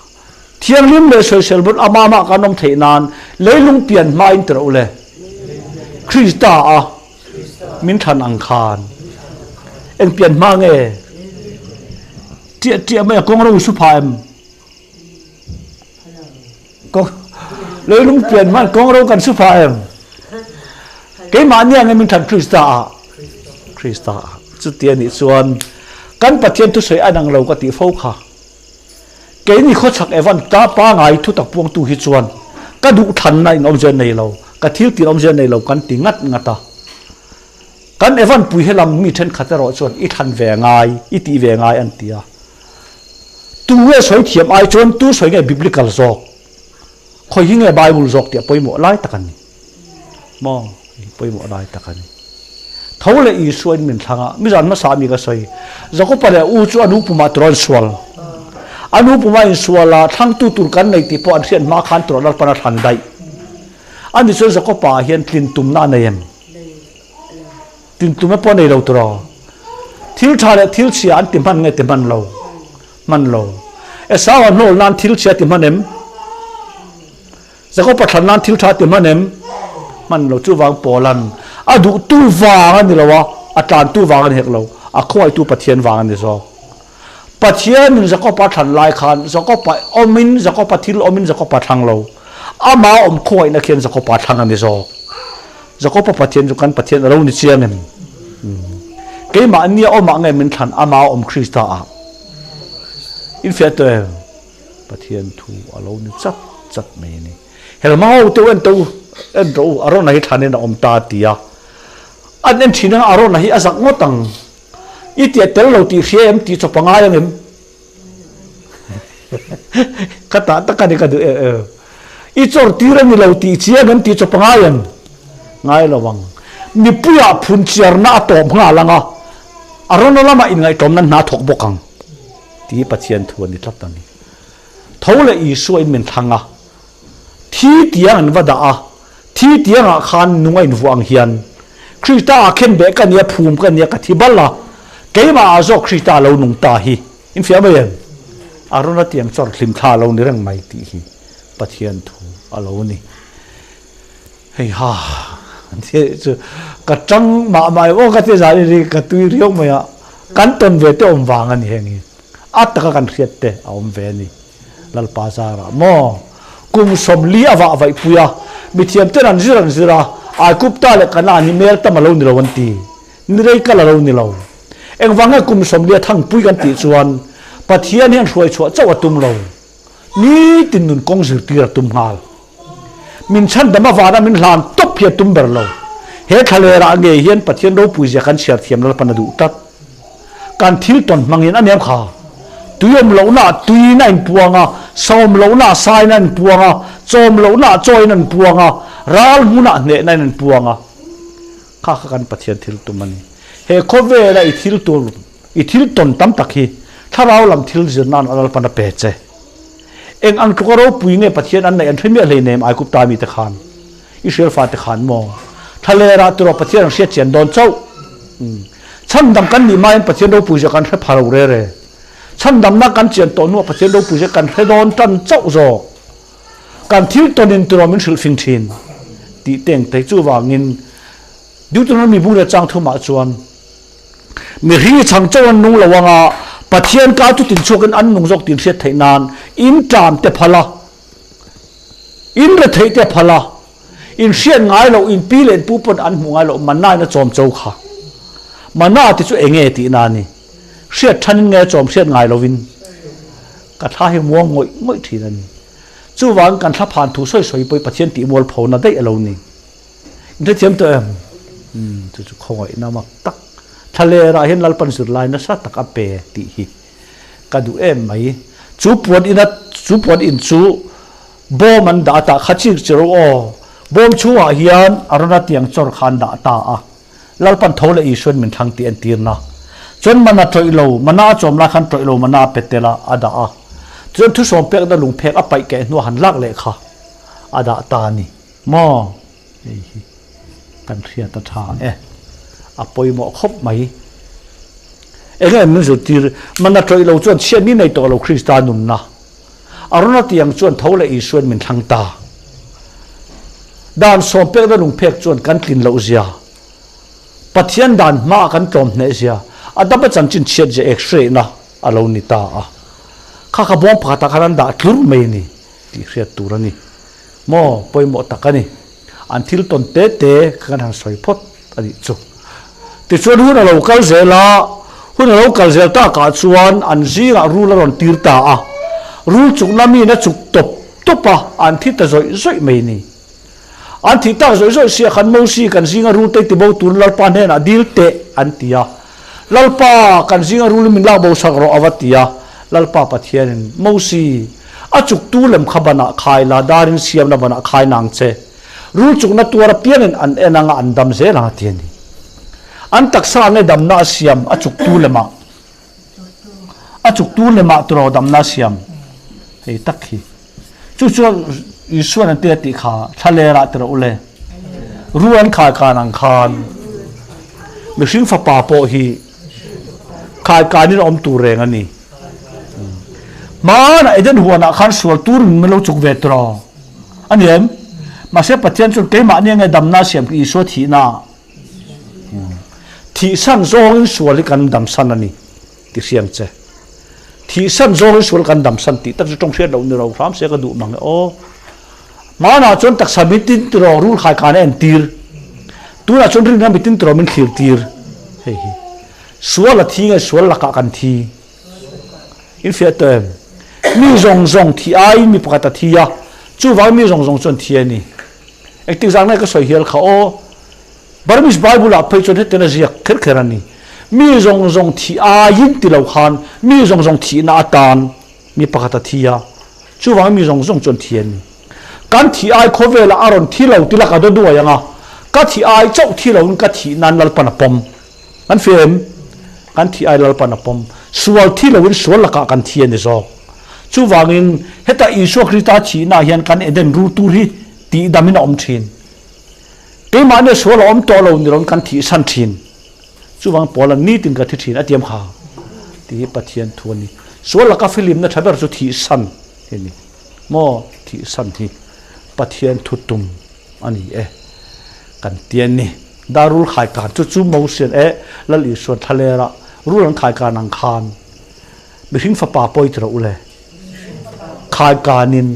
thianghlim leh sawisel bo in ama hmaah kan awm theih nan leilung pian hma in ti rawh u le. Krista a min thlan ang khan eng pian hma nge tiah tiah mai a kawng ro i su pha em? Leilung pian hman kawng ro kan su pha em? Keimah nia nge min than Krista ah? Krista ah. Chuti a nih chuan kan Pathian thusawi a nang lo ka tih fo kha. Keini khawchhak Evan ta pangai thutak puangtu hi chuan ka duh thlanna in awmzia nei lo, ka thil tir awmzia nei lo kan ti ngat ngat a. Kan Evan pui helam mi thenkhat erawh chuan i thlan ve ngai, i tih ve ngai an ti a. Tu nge sawi thiam ai chuan tu sawi nge biblical zawk? Khawi hi nge Bible zawk tih a pawimawh lai tak a ni. Maw? Pawimawh lai tak a ni. Tho leh Isua in min thlang a, mizan hmasa mi ka sawi. Jakopa leh u chu a nu pumah tur an sual. A nu pumah insual a, thlangtu tur kan nei tih pawh an hriat hma khan tur Lalpan a thlan daih. Ani chuan Jakopa ah hian tlin tumna a nei em? Tin tume pawh nei lo tiraw? Thil tha leh thil chhia an ti hman nge ti hman lo? Hman lo. Esau a hnawl nan thil chhia ti hman em? Jakob a thlan nan thil tha ti hman em? Hman lo. Chuvang Paulan a duhtu vang a ni lo a, a tlantu vang a ni hek lo, a khawngaihtu Pathian vang a ni zawk. Pathianin Jakob a thlan lai khan Jakob a awmin, Jakob a thil awmin Jakob a thlang lo. Ama awm khawngaihna khian Jakob a thlang a ni zawk. Jakob a Pathian chu kan Pathian a lo ni chiang em? Keimah nia awmah nge min thlan ama awm Krista ah? Infiah tawh em? Pathian thu a lo ni chat chat mai a ni. Helma ho te u en teh u, en rawh u, Arona hi thlanin a awm ta a ti a. An en thin anga Arona hi a zak ngawt ang. I tiah tel lo tih hria em tih chawp a ngai ang em? Ka tah tak a ni ka duh em em. I chawr tir a ni lo tih chiang em tih chawp a ngai em? Ngai lo ang. Mipuiah phun chiarna a tawp nghal ang a, a rawn lamah inngaihtlawmna hna thawk bawk ang tih Pathian thu a ni tlat a ni. Tho leh Isua in min thlang a, thi tiang an va dah a, thi tiangah khan nung a invuah ang hian Krista ah khen beh ka nia, phum ka nia, ka thi bal a, keimah ah zawk Krista a lo nung ta hi. Infiah mai em? A rawn a tiang chawr hlim thla a lo ni reng mai tih hi Pathian thu a lo ni. Hei ha, chu ka tang mah mah em aw ka ti zan i ka tui riau mai a, kan tawn ve te awm vang a ni heng hi, a taka kan hriat te a awm ve a ni. Lalpa zarah maw kum 40 a vah vaih pui a, mithiam ten an zir an zir a, Aigupta leh Kanaan hi mel tam a lo ni lo an ti. Ni rei kal a lo ni lo. Engvang nge kum 40 a thangpui kan tih chuan Pathian hian hruai chhuah chauh a tum lo. Nitin nun kawng zirtir a tum nghal. Min chhandam avana min hlan tawp hi a tum ber lo. He thlalerah ngei hian Pathian ropui zia kan chhiar thiam Lalpan a duh tlat. Kan thil tawn hmangin a nem kha. Tui awm lohnaah tuiin a inpuang a, sa awm lohnaah sain a inpuang a, chaw awm lohnaah chawiin a inpuang a, ral hmunah hnehna in a inpuang a. Kha kha kan Pathian thil tum a ni. He khawvela i thil tur, i thil tawn tam tak hi thlarau lam thil zir nan a Lalpan a pe che. Eng ang tluka ropui nge Pathian an neih an hre miah hleinem Aigupta mite khan, Israel fate khan maw? Thlalerah tiraw Pathian an hriat chian dawn chauh. Chhandam kan nih hmain Pathian ropui zia kan hre pha lo re re. Chhandamna kan chian tawh hnuah Pathian ropui zia kan hre dawn tan chauh zawk. Kan thil tawnin tiraw min hrilh fing thin tih teng thei. Chuvangin Deuteronomy bu leh chang thumah chuan mihring i chhang chauh an nung lo anga Pathian ka chu tinchhuakin an nung zawk tih hriat theih nan in ṭam te phal a, in retheih te phal a, in hriat ngai loh in pi leh in pu pawn an hmuh ngai loh mana in a chawm cho kha. Mana ti chu enge tih na ni? Hriat thanin nge chawm hriat ngai lovin ka thla hi muang ngawih ngawih thin a ni. Chuvangin kan thla phan thu sawi sawi pawh hi Pathian tih mual phona daih a lo ni. In hrethiam tawh em? Umm chu chu khawngaihna mak tak. Thlalerah hian Lalpan zirlai nasa tak a pe tih hi ka duh em mai. Chu puan ina. Chu puan in chu bawm an dah ta kha chik chi ro aw. Bawm chhungah hian Arona tiang chawr kha an dah ta a. Lalpan tho leh Isuan min thlang tih entirna. Chuan mana tawih lo, mana a chawm lai khan tawih lo mana a pe tel a, a dah a. Tichuan thusawm pekna lungphek a paih keh hnuah han lak leh kha a dah ta a ni maw? Hei hi kan hriat a tha e, a pawimawh khawp mai. Enge min zirtir? Mana tawih lo chuan chhiat ni nei tawh lo Krista nunna. Arona tiang chuan tho leh Isuan min thlang ta. Dan sawmpekna lungphek chuan kan tlin loh zia, Pathian dan hmaah kan tlawm hneh zia, a dama chanchin chhiat zia x-ray-na a lo ni ta a. Kha kha bawng pakhatah khan an dah tlur mai a ni tih hriat tur a ni. Maw pawimawh tak a ni. An thil tawn te te kha kan han sawi phawt a nih chu. Tichuan hun a lo kal zel a, hun a lo kal zel takah chuan an zingah rul a rawn tir ta a, rul chukna miin a chuk tawp tawp a, an thi ta zawih zawih mai a ni. An thih tak zawih zawih sia khan Mosi kan zinga rul te tibo turin Lalpa hnenah dil teh an ti a. Lalpa, kan zinga rulin min lak bo sak rawh a va ti a. Lalpa Pathianin, Mosi, a chuktu lem kha banah khai la, darin siamna banah khai nang che. Rul chukna tuar apiangin an en anga an dam zel ang a ti a ni. An taksa nge damna a siam a chuktu lemah? A chuktu lemah turaw damna a siam? Hei tak hi. Chu chuan Isuan an ti a tih kha thlalerah ti rawh u le. Rul an khai kan ang khan mihring fapa pawh hi khai kanin a awm tur reng a ni. Hmanah Eden huanah khan sual tur min lo chuk ve tiraw? A ni em? Mahse Pathian chuan keimahni nge damna a siam khi Isua thihna ah thihsan zawngin sual hi kan damsan a ni ti hriang che. Thihsan zawngin sual kan damsan tih tak chu tawng hriat loh ni lo hram se ka duh mang e aw. Hmanah chuan taksa mitin tiraw rul khai khan a entir. Tunah chuan rinna mitin tiraw min thlir tir. Hei hi sual a thi nge sual lakah kan thi? In fiah tawh em? Mi zawng zawng thi aiin mi pakhat a thi a, chuvangin mi zawng zawng chuan thi a ni. Engtik zan nge ka sawi hial kha aw? Burmese Bible ah phei chuan hetiang a ziak kher kher a ni. Mi zawng zawng thi aiin ti lo khan mi zawng zawng thihna atan mi pakhat a thi a, chuvangin mi zawng zawng chuan thi a ni. Kan thi ai khawvelah a rawn thi lo ti la ka dawduai ang a, ka thi ai chauh thi loin ka thih nan Lalpan a pawm. Kan fia em? Kan thih ai Lalpan a pawm. Sual thi loin sual lakah kan thi a ni zawk. Chuvangin heta Isua Krista thihnaah hian kan Eden rul tur hi tihdamin a awm thin. Keimahnia sual a awm tawh lo ni loin kan thihsan thin. Chuvang Paula nitin ka thi thin a tiam kha tih hi Pathian thu a ni. Sual laka filimna tha ber chu thihsan hi a ni. Maw thihsan hi Pathian thu tum a ni e kan ti a ni. Darul khai kan chu chu Mosian e Lal Isuan thlalera rul an khai kan ang khan mihring fapa pawi ti rawh u le. Khai kanin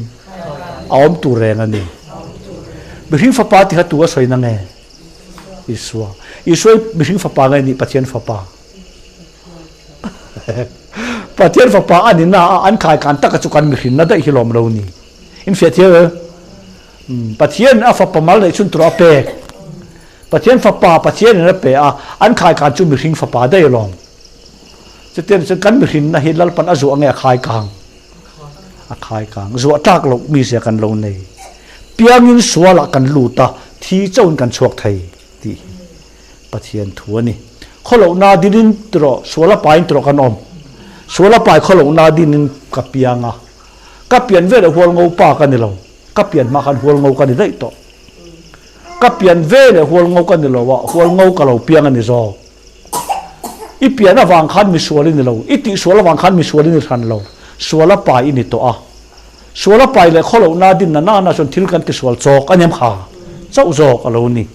a awm tur reng a ni. Mihring fapa ti kha tu a sawi na nge? Isua. Isua hi mihring fapa nge nih Pathian fapa? Pathian fapa a ni na a an khai kan taka chu kan mihring na daih hi lawm lo ni. In fiah thiam em? Pathian a fapa mal neih chhun tur a pek. Pathian fapa Pathian in a pe a, an khai kan chu mihring fapa daih alawm. Chutiang chuan kan mihrinna hi Lalpan a zuah nge a khai kang? A khai kang. Zuah tlak loh mizia kan lo nei. Piangin sualah kan lut a, thi chauhin kan chhuak thei tih hi Pathian thu a ni. Khawlohna dinin tiraw, sual a pain tiraw kan awm. Sual a pai khawlohna dinin ka piang a. Ka pian veleh hual ngo pa ka ni lo. Ka pian hma khan hual ngo ka ni daih tawh. Ka pian veleh hual ngo ka ni lo a, hual ngo ka lo piang a ni zawk. I pian avang khan misual i ni lo, i tihsual avang khan misual i ni hran lo, sual a pai i ni tawh a. Sual a pai leh khawlohna dinna nana chuan thil kan tisual chawk a niam kha chauh zawk a lo ni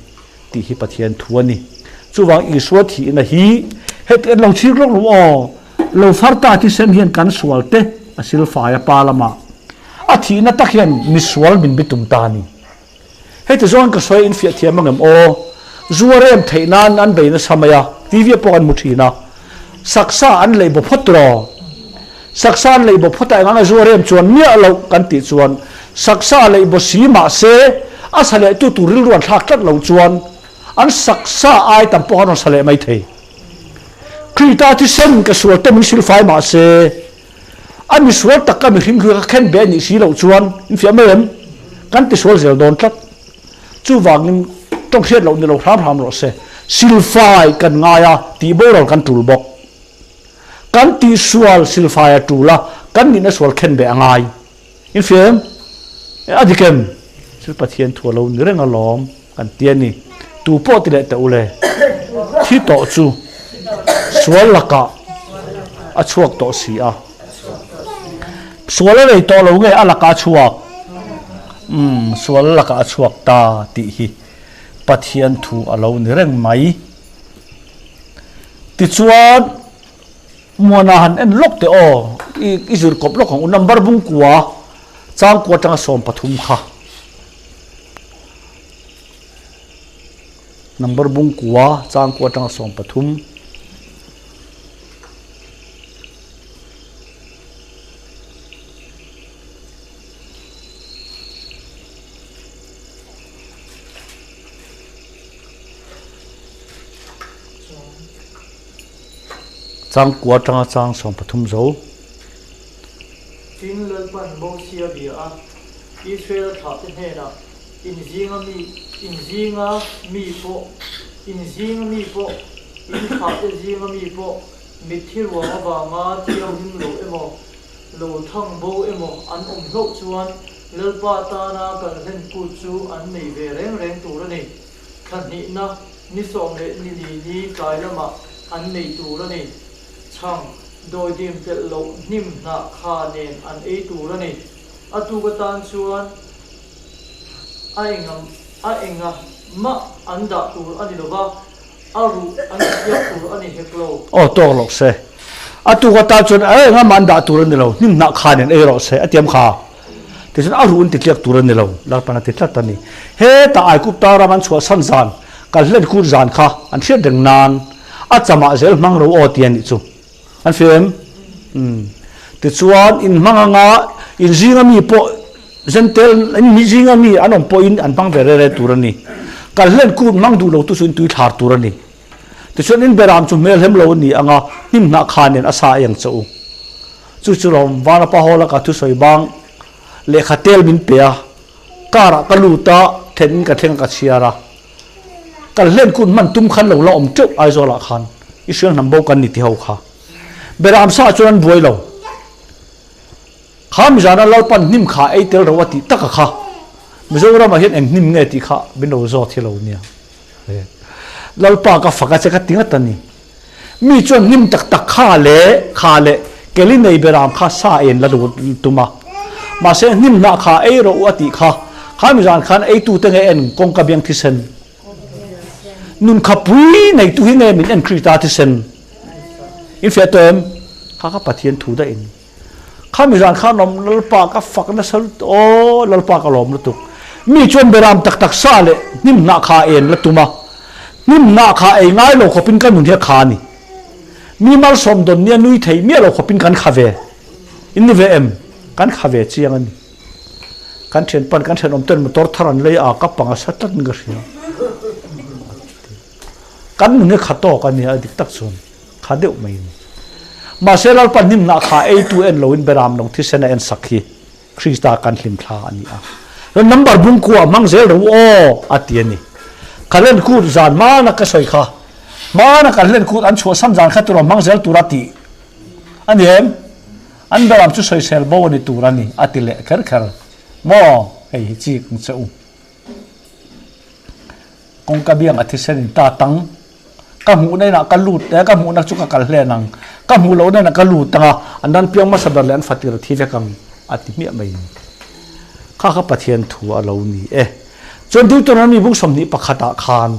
tih hi Pathian thu a ni. Chuvang Isua thihna hi heti an lo chhir lawk lo aw, lo far ta thisen hian kan sual te a silfai a pa lamah a thihna tak hian misual min bitum ta a ni. Heti zawng ka sawi infiah thiam angem aw? Zu a rem theih nan an bei nasa mai a, TV ah pawh kan hmu thin a. Saksa an lei baw phawt rawh. Saksa an lei baw phawt a engang a zu a rem chuan miah loh kan tih chuan saksa lei baw si mah se a sa leh tu tur rilru an thlak tlat loh chuan an saksa ai tam pawh an rawn sa leh mai thei. Krita thisen ka sual te min silfai mah se. A misual taka mihring hlui kha khen be a nih si loh chuan in fiah mai em? Kan tisual zel dawn tlat. Chuvangin tawng hriat loh ni lo hram hram rawh se. Silfai kan ngai a, tihboral kan tul bawk. Kan tihsual silfai a tul a, kan nihna sual khen be a ngai. In fiah em? A dik em? Thil Pathian thu a lo ni reng alawm kan ti a ni. Tu pawh ti leh teh u le. Thi tawh chu sual lakah a chhuak tawh si a. Sual a nei tawh lo nge a lakah a chhuak? Umm, sual lakah a chhuak ta tih hi Pathian thu a lo ni reng mai. Tichuan. Muana han en lawk teh aw, i zir kawp lawk ang u, number bung kua chang kua atanga 13 kha. Number bung kua chang kua atanga 13. Chang kua atanga chang 13 zo. Tin, Lalpan Mosia bia a, Israel thlahte hnenah, In zinga mi, in zinga mi pawh, in zinga mi pawh, in thlahte zinga mi pawh, mitthi ruang avanga thianghlim lo emaw, lo thang bo emaw an awm hlauh chuan Lalpa tana kan hlen kut chu an nei ve reng reng tur a ni. Thla hnihna ni sawm leh ni li ni tlai lamah an nei tur a ni. Chhang, dawidim telh loh hnim hnah kha nen an ei tur a ni. A tuk atan chuan a enga a enga mah an dah tur a ni lo va, a ruh an chhiat tur a ni hek lo. Aw tawk loh se. A tuk atan chuan a enga mah an dah tur a ni lo, hnim hnah kha nen ei rawh se a tiam kha. Tichuan a ruh in ti tliak tur a ni lo, Lalpan a ti tlat a ni. Heta Aigupta ram an chhuahsan zan, kal hlen kur zan kha an hriat reng nan a chamah zel hmang ro aw ti a nih chu. An hria em? Umm. Tichuan in hmang anga in zinga mi pawh Zentel in mi zinga mi an awm pawhin an hmang ve re re tur a ni. Kal hlen kur hmang duh lo tu chu in tui thlar tur a ni. Tichuan in beram chu hmel hem lo a ni anga hnim hnah kha nen a sa eng che u. Chu chu rawm Vanapa Hall a ka thusawi bang lehkha tel min pe a, car ah ka lut a, then in ka thleng a ka chhiar a. Kal hlen kun hman tum khan lo la awm teuh Aizawl ah khan Israel hnam bo kan ni ti ho kha. Beram sa ah chuan an buai lo. Kha mizana Lalpan hnim kha ei tel ro a tih tak a kha. Mizoram ah hian eng hnim nge tih kha min lo zawt hi lo nia. Lalpa ka fak a che ka ti ngat a ni. Mi chuan hnim tak tak kha leh kha leh keli nei beram kha sa en la tum a. Mahse hnim hnah kha ei rawh u a tih kha, kha mi zan khan eitute nge en kawngka biang thisen. Nun kha pui neitu hi nge min en Krista thisen. In fiah tawh em? Kha kha Pathian thu daih in. Kha mi zan khan awm Lalpa ka fak nasa lutuk aw Lalpa ka lawm lutuk. Mi chuan beram tak tak sa leh hnim hnah kha en la tum a, hnim hnah kha ei ngai lo khawpin ka nun hi a kha a ni. Mi malsawm dawn nia nui thei miah lo khawpin kan kha ve. In ni ve em? Kan kha ve chiang a ni. Kan thianpan kan thenawm ten motor thar an lei a, ka pang a sa tlat in ka hria. Kan nun hi kha tawk a nia dik tak chuan. Kha deuh mai a ni. Mahse Lalpa hnimna kha eitu en loin Beram lawng thisen a en sak hi Krista kan hlimthla a ni a. Chuan number bung kuah hmang zel ro aw a ti a ni. Ka len kut zan hmana ka sawi kha hmana kan len kut an chhuahsan zan kha tura hmang zel tura tih a ni em? An Beram chu sawisel bo a ni tur a ni a ti leh kher kher maw? Hei hi chik ang che u. Kawngka biang a thisen in ta tang. Ka hmuhna inah ka lut e, ka hmuhna chu ka kal hlen ang. Ka hmuh lohna inah ka lut ang a, an ran piang hmasa ber leh an fatir a thi vek ang a ti hmiah mai ni. Kha kha Pathian thu a lo ni e. Chuan Deuteronomy bung 21 ah khan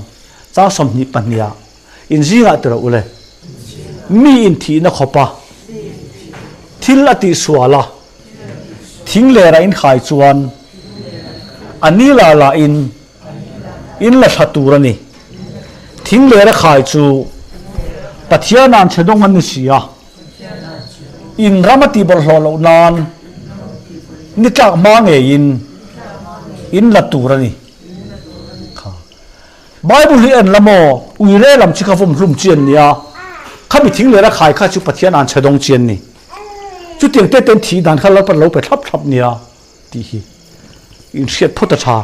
chang 22 ah in zingah ti rawh u le. Mi in thihna khawp a, thil a tihsual a, thing lerah in khai chuan a ni la la in in la thla tur a ni. Thing lera khai chu Pathian an chhe dawng an ni si a, in ram a tih bawlhhlawh loh nan ni tlak hma ngeiin in la tur a ni. Kha Bible hi en la maw, uire lam chi kha vawm hlum chi an nia, khami thing lera khai kha chu Pathian an chhe dawng chi an ni. Chutiang te ten thih dan kha Lalpan lo pe thlap thlap nia tih hi in hriat phawt a tha.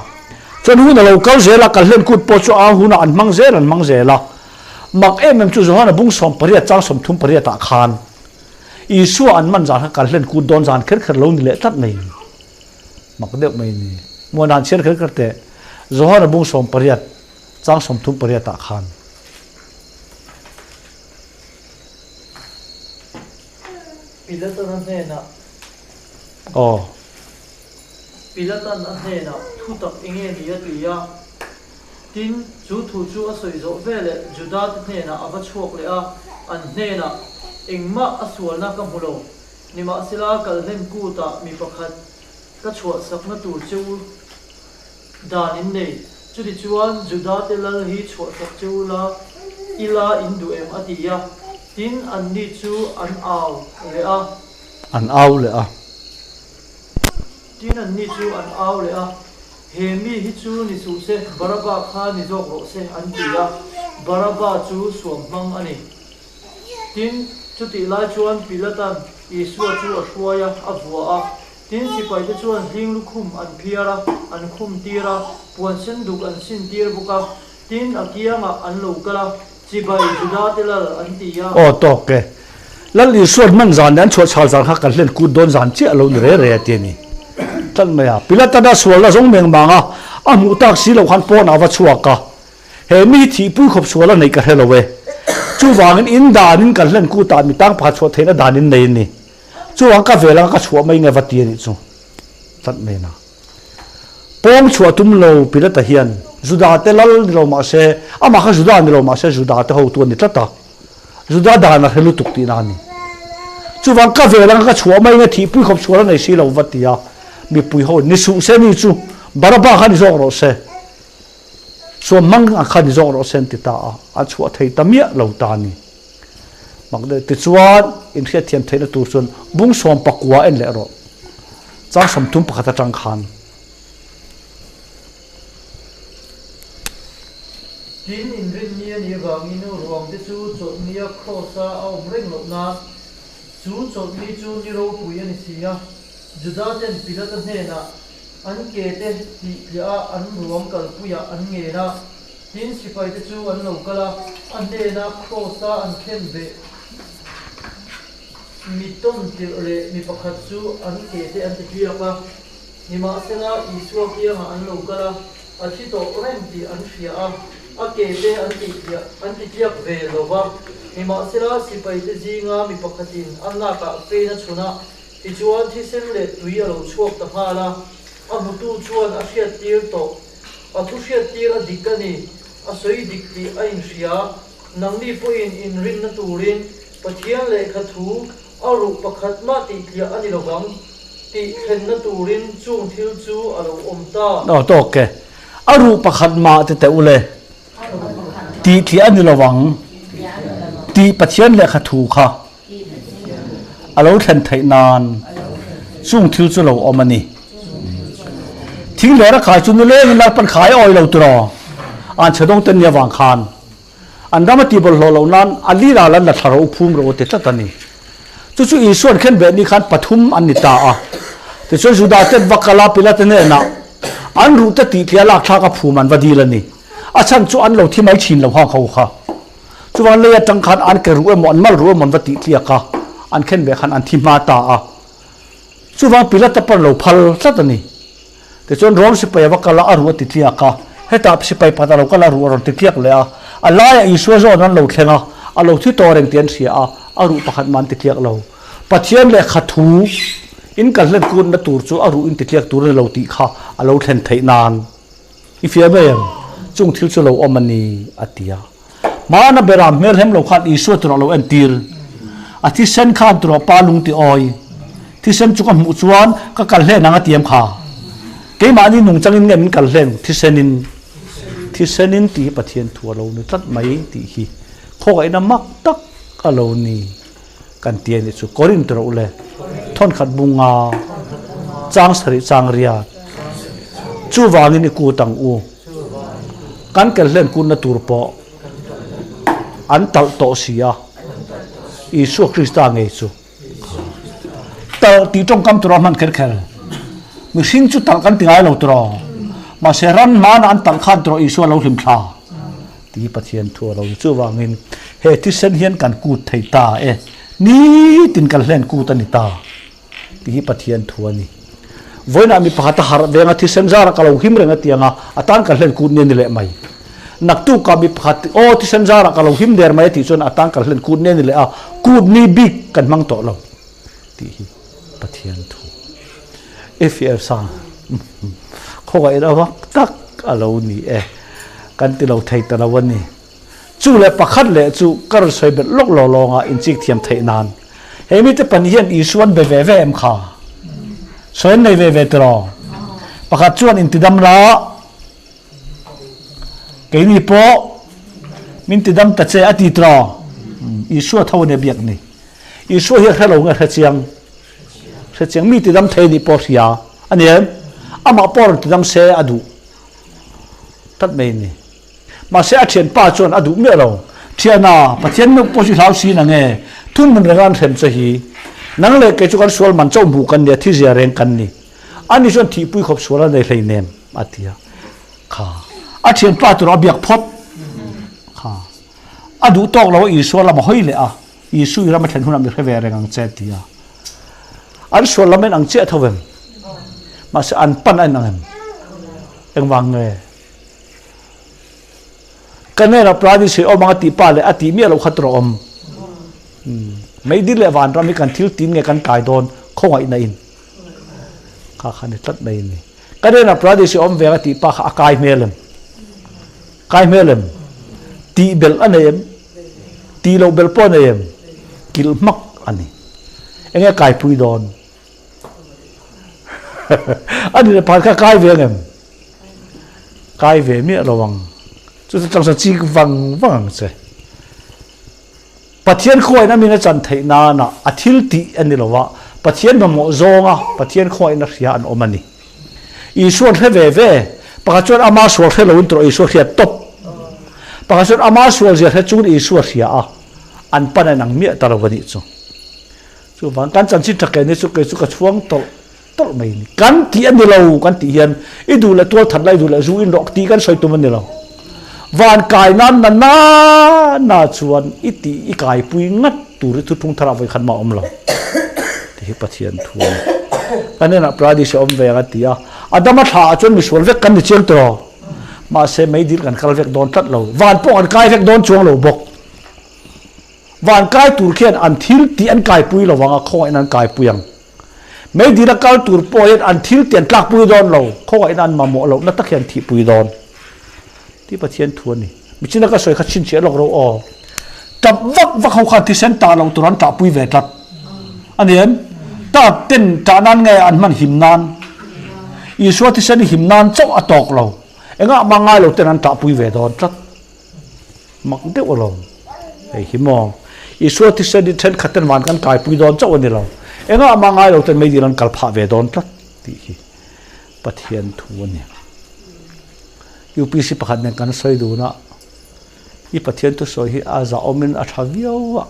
Chuan hun a lo kal zel a, Kalhlen kut pawh chu a hunah an hmang zel an hmang zel a. Mak em em chu Johana bung 18 chang 38 ah khan Isua an man zan kha Kalhlen kut dawn zan kher kher lo ni leh tlat mai ni. Mak deuh mai ni. Muan han chhiar kher kher teh. Johana bung 18 chang 38 ah khan. Pilatan a hnenah Aw. Pilatan a hnenah thu tak enge ni a ti a. Tin, chu thu chu a sawi zawh veleh Juda-te hnenah a va chhuak leh a, an hnenah, Engmah a sualna ka hmu lo, nimahsela kalhlen kutah mi pakhat ka chhuahsakna tur che u dan in nei. Chutichuan, Juda-te lal hi chhuahsak che u la, i la in duh em? a ti a. Tin, anni chu an au leh a. An au leh a. Tin, anni chu an au leh a, He mi hi chu ni suh se, Baraba kha ni zawk rawh se, an ti a. Baraba chu suam hmang a ni. Tin, chutih lai chuan Pilatan Isua chu a hruai a, a vua a. Tin, sipaite chuan hling lukhum an phiar a, an khum tir a, puan sen duk an sin tir bawk a. Tin, a kiangah an lo kal a, Chibai Judate lal an ti a. Aw tawk e. Lal Isuan hman zan leh an chhuah chhal zan kha kan hlen kut dawn zan chiah lo ni re re a ti a ni. Tlat mai a. Pilatana sualna zawng meng mang a, a hmuh tak si loh khan pawnah a va chhuak a. He mi hi thihpui khawp sual a neih ka hre lo e. Chuvangin in danin kan hlen kutah mi tang pakhat chhuah theihna dan in nei a ni. Chuvang ka vel anga ka chhuah mai nge va ti a nih chu. Tlat mai na. Pawng chhuah tum lo Pilata hian Juda te lal ni lo mah se, amah kha Juda ni lo mah se Juda te hotu a ni tlat a. Juda dan a hre lutuk tihna a ni. Chuvang ka vel anga ka chhuah mai nge thihpui khawp sual a nei si lo va ti a. Mipui ho ni suh se ni chu Baraba kha ni zawk rawh se. Suam hmang ang kha ni zawk rawh se an ti ta a, an chhuah thei ta miah lo ta a ni. Mak deuh tichuan inhriatthiam theihna tur chuan bung 19 en leh rawh. Chang 31 atang khan. Tin, inrinni a nih avangin ruangte chu chawlhnia kraws-a a awm reng loh nan, chu chawlhni chu ni ropui a ni si a. Juda-ten Pilata hnenah An ke te tih tliah a an ruang kalpuiah an ngen a, tin sipai te chu an lo kal a, a hnena kraws a an khen beh mi tawn tirh leh mi pakhat chu an ke te an ti tliak a. Nimahsela Isua kiangah an lo kal a, a thi tawh reng tih an hria a, a ke te an tih tliah an ti tliak ve lo va. Nimahsela sipai te zinga mi pakhatin a nakah fein a chhun a, Tichuan thisen leh tui a lo chhuak ta nghal a, a hmutu chuan a hriattir tawh. A thu hriattir a dik a ni, a sawi dik tih a inhria. Nangni pawhin inrinna turin Pathian lehkha thu a ruh pakhat mah tih tliah a ni lovang tih thlenna turin chung thil chu a lo awm ta. Aw tawk e, a ruh pakhat mah ti teh ule, tih tliah a ni lovang tih Pathian lehkha thu kha. A lo thlen theih nan chung thil chu lo awm a ni. Thing leh rakhai chu nilengin Lalpan khai a awi lo tiraw? An chhe dawng te nia vang khan an ram a tih bawlhhlawh loh nan a lir ah lan la thla rawh u phum rawh u ti tlat a ni. Chu chu Isuan khenbeh ni khan pathum an ni ta a. Tichuan Juda ten va kal a Pilate hnenah an ruh te tih tliah lak thlak a phum an va dil a ni. A chhan chu an lo thi mai thin lo hang ho kha. Chuan lei atang khan an ke ruh emaw an mal ruh emaw an va tih tliak a, an khen beh khan an thi hma ta a. Chuvang Pilata pawn lo phal tlat a ni. Tichuan Rom sipai a va kal a, a ruh a ti tliak a. Hetah sipai pakhat a lo kal a, a ruh a rawn ti tliak leh a. A laiah Isua zawn an lo thleng a, a lo thi tawh reng tih an hria a, a ruh pakhat mah an ti tliak lo. Pathian lehkha thu in kal hlen kutna tur chu a ruh in ti tliak tur a ni lo tih kha a lo thlen theih nan. I fiah mai em? Chung thil chu lo awm a ni, a ti a. Hmana beram hmelhem lo khan Isua turah lo entir. A thisen khan turah pa lung ti awi. Thisen chu ka hmuh chuan ka kal hlen ang a ti em kha? Keimahni nungchangin nge min kal hlen? Thisenin. Thisenin tih hi Pathian thu a lo ni tlat mai tih hi khawngaihin a mak tak a lo ni kan ti a nih chu. Korinth rawh u le, thawnkhat bunga chang sarih chang riat. Chuvangin i kut ang u. Kan kelhlen kutna tur pawh an talh tawh si a, Isua Krista ngei chu. Talh tih tawngkam tura hman kher kher. Mihring chu talh kan ti ngai lo tiraw? Mahse ran hmana an talh khan tiraw Isua lo hlim thla? Ti Pathian thu a lo ni. Chuvangin he thisen hian kan kut thei ta e. Nitin kan hlen kut a ni ta. Ti hi Pathian thu a ni. Vawiinah mi pakhat a harh veng a, thisen zara ka lo him reng a ti ang a, a tan kan hlen kut nia ni leh mai. Naktukah mi pakhat, Aw, thisen zara ka lo him der mai a tih chuan a tan kan hlen kut nia ni leh a, kut ni bik kan hmang tawh lo. Tih hi Pathian thu. Efiah sang khawngaihna vak tak a lo ni e. Kan ti lo thei ta lo a ni. Chu leh pakhat leh chu ka rawn sawi belh lawk lo lawnga inchik thiam theih nan. He mite pahnih hian Isua an be ve ve em kha? Sawi an nei ve ve tiraw? Pakhat chuan intidam la, keini pawh min tidam ta che a ti tiraw? Isua tho a nia biak ni. Isua hi a hre lo nge hre chiang? Hre chiang. Mi tidam thei nih pawh hria a ni em? Amah pawh rawn tidam se a duh tlat mai a ni. Mahse a thianpa chuan a duh miah lo. Thiana, Pathian meuh pawh chu hlau si na nge? Thunhmun renga an hrem che hi. Nang leh kei chu kan sual man chauh hmuh kan ni a, thi zia reng kan ni. Ani chuan thihpui khawp sual a nei hleinem, a ti a. Kha. A thianpa tur a biak phawt. Kha. A duh tawk lo a Isua lam a hawi leh a, Isu i ram a thlen hunah mi hre ve reng ang che, a ti a. An sual lam en ang chiah tho em? Mahse an pan a en ang em? Engvang nge? Ka hnenah Prani sawi awm ang a tih pa leh a tih miah loh kha tawh awm. Meidil leh vanram hi kan thil tin nge kan kai dawn khawngaihna in. Kha kha ni tlat mai ni. Ka hnenah Prani sawi awm ve ang a tih pa kha a kai hmel em? Kai hmel em? Tih belh a nei em? Tih loh belh pawh a nei em? Kilh hmak a ni. Enge kaipui dawn? A ni leh pakhat kha kai ve ang em? Kai ve miah lo ang. Chu chu changsa chik vang vang ang che. Pathian khawiin a min a chan theih nana a thil tih a ni lo va, Pathian mamawh zawnga Pathian khawiin a hria an awm a ni. Isua an hre ve ve. Pakhat chuan ama sual hre loin tawh Isua hriat tawp. Pakhat chuan ama sual zia hre chungin Isua hria a, an pan a inang miah ta lo a nih chu. Chuvang kan chanchin tha ke ni chu kei chu ka chhuang tawlh tawlh mai a ni. Kan tih a ni lo kan tih hian i duh leh tual that la i duh leh zu in rawh tih kan sawi tum a ni lo. Van kai nan na na na chuan i tih i kaipui ngat tur hi thuthlung tharah vawi khat mah a awm lo. Tih hi Pathian thu a ni. Kan hnenah Paradis a awm ve ang a ti a. Adama thla ah chuan misual vek kan ni chiang tawh. Mahse meidil kan kal vek dawn tlat lo. Van pawh kan kai vek dawn chuang lo bawk. Van kai tur khian an thil tih an kaipui lo vang a, khawngaihna an kaipui ang. Meidil a kal tur pawh hian an thil tih an tlakpui dawn lo, khawngaihna an mamawh lohna tak hian an thihpui dawn. Tih Pathian thu a ni. Michina ka sawi kha chhinchhiah lawk ro aw. Tap vak vak ho khan thisen tah loh tur an tlahpui ve tlat. A ni em? Ta ten tah nan nge an hman him nan? Isua thisen hi him nan chauh a tawk lo. Engah mah ngai lo ten an tlahpui ve dawn tlat. Mak deuh alawm. Hei hi maw? Isua thisen hi thenkhat ten van kan kaipui dawn chauh a ni lo. Engah mah ngai lo ten meidil an kal phah ve dawn tlat tih hi Pathian thu a ni. UPC pakhat nen kan sawi dun a, i Pathian thusawi hi a zahawmin a tha viau a.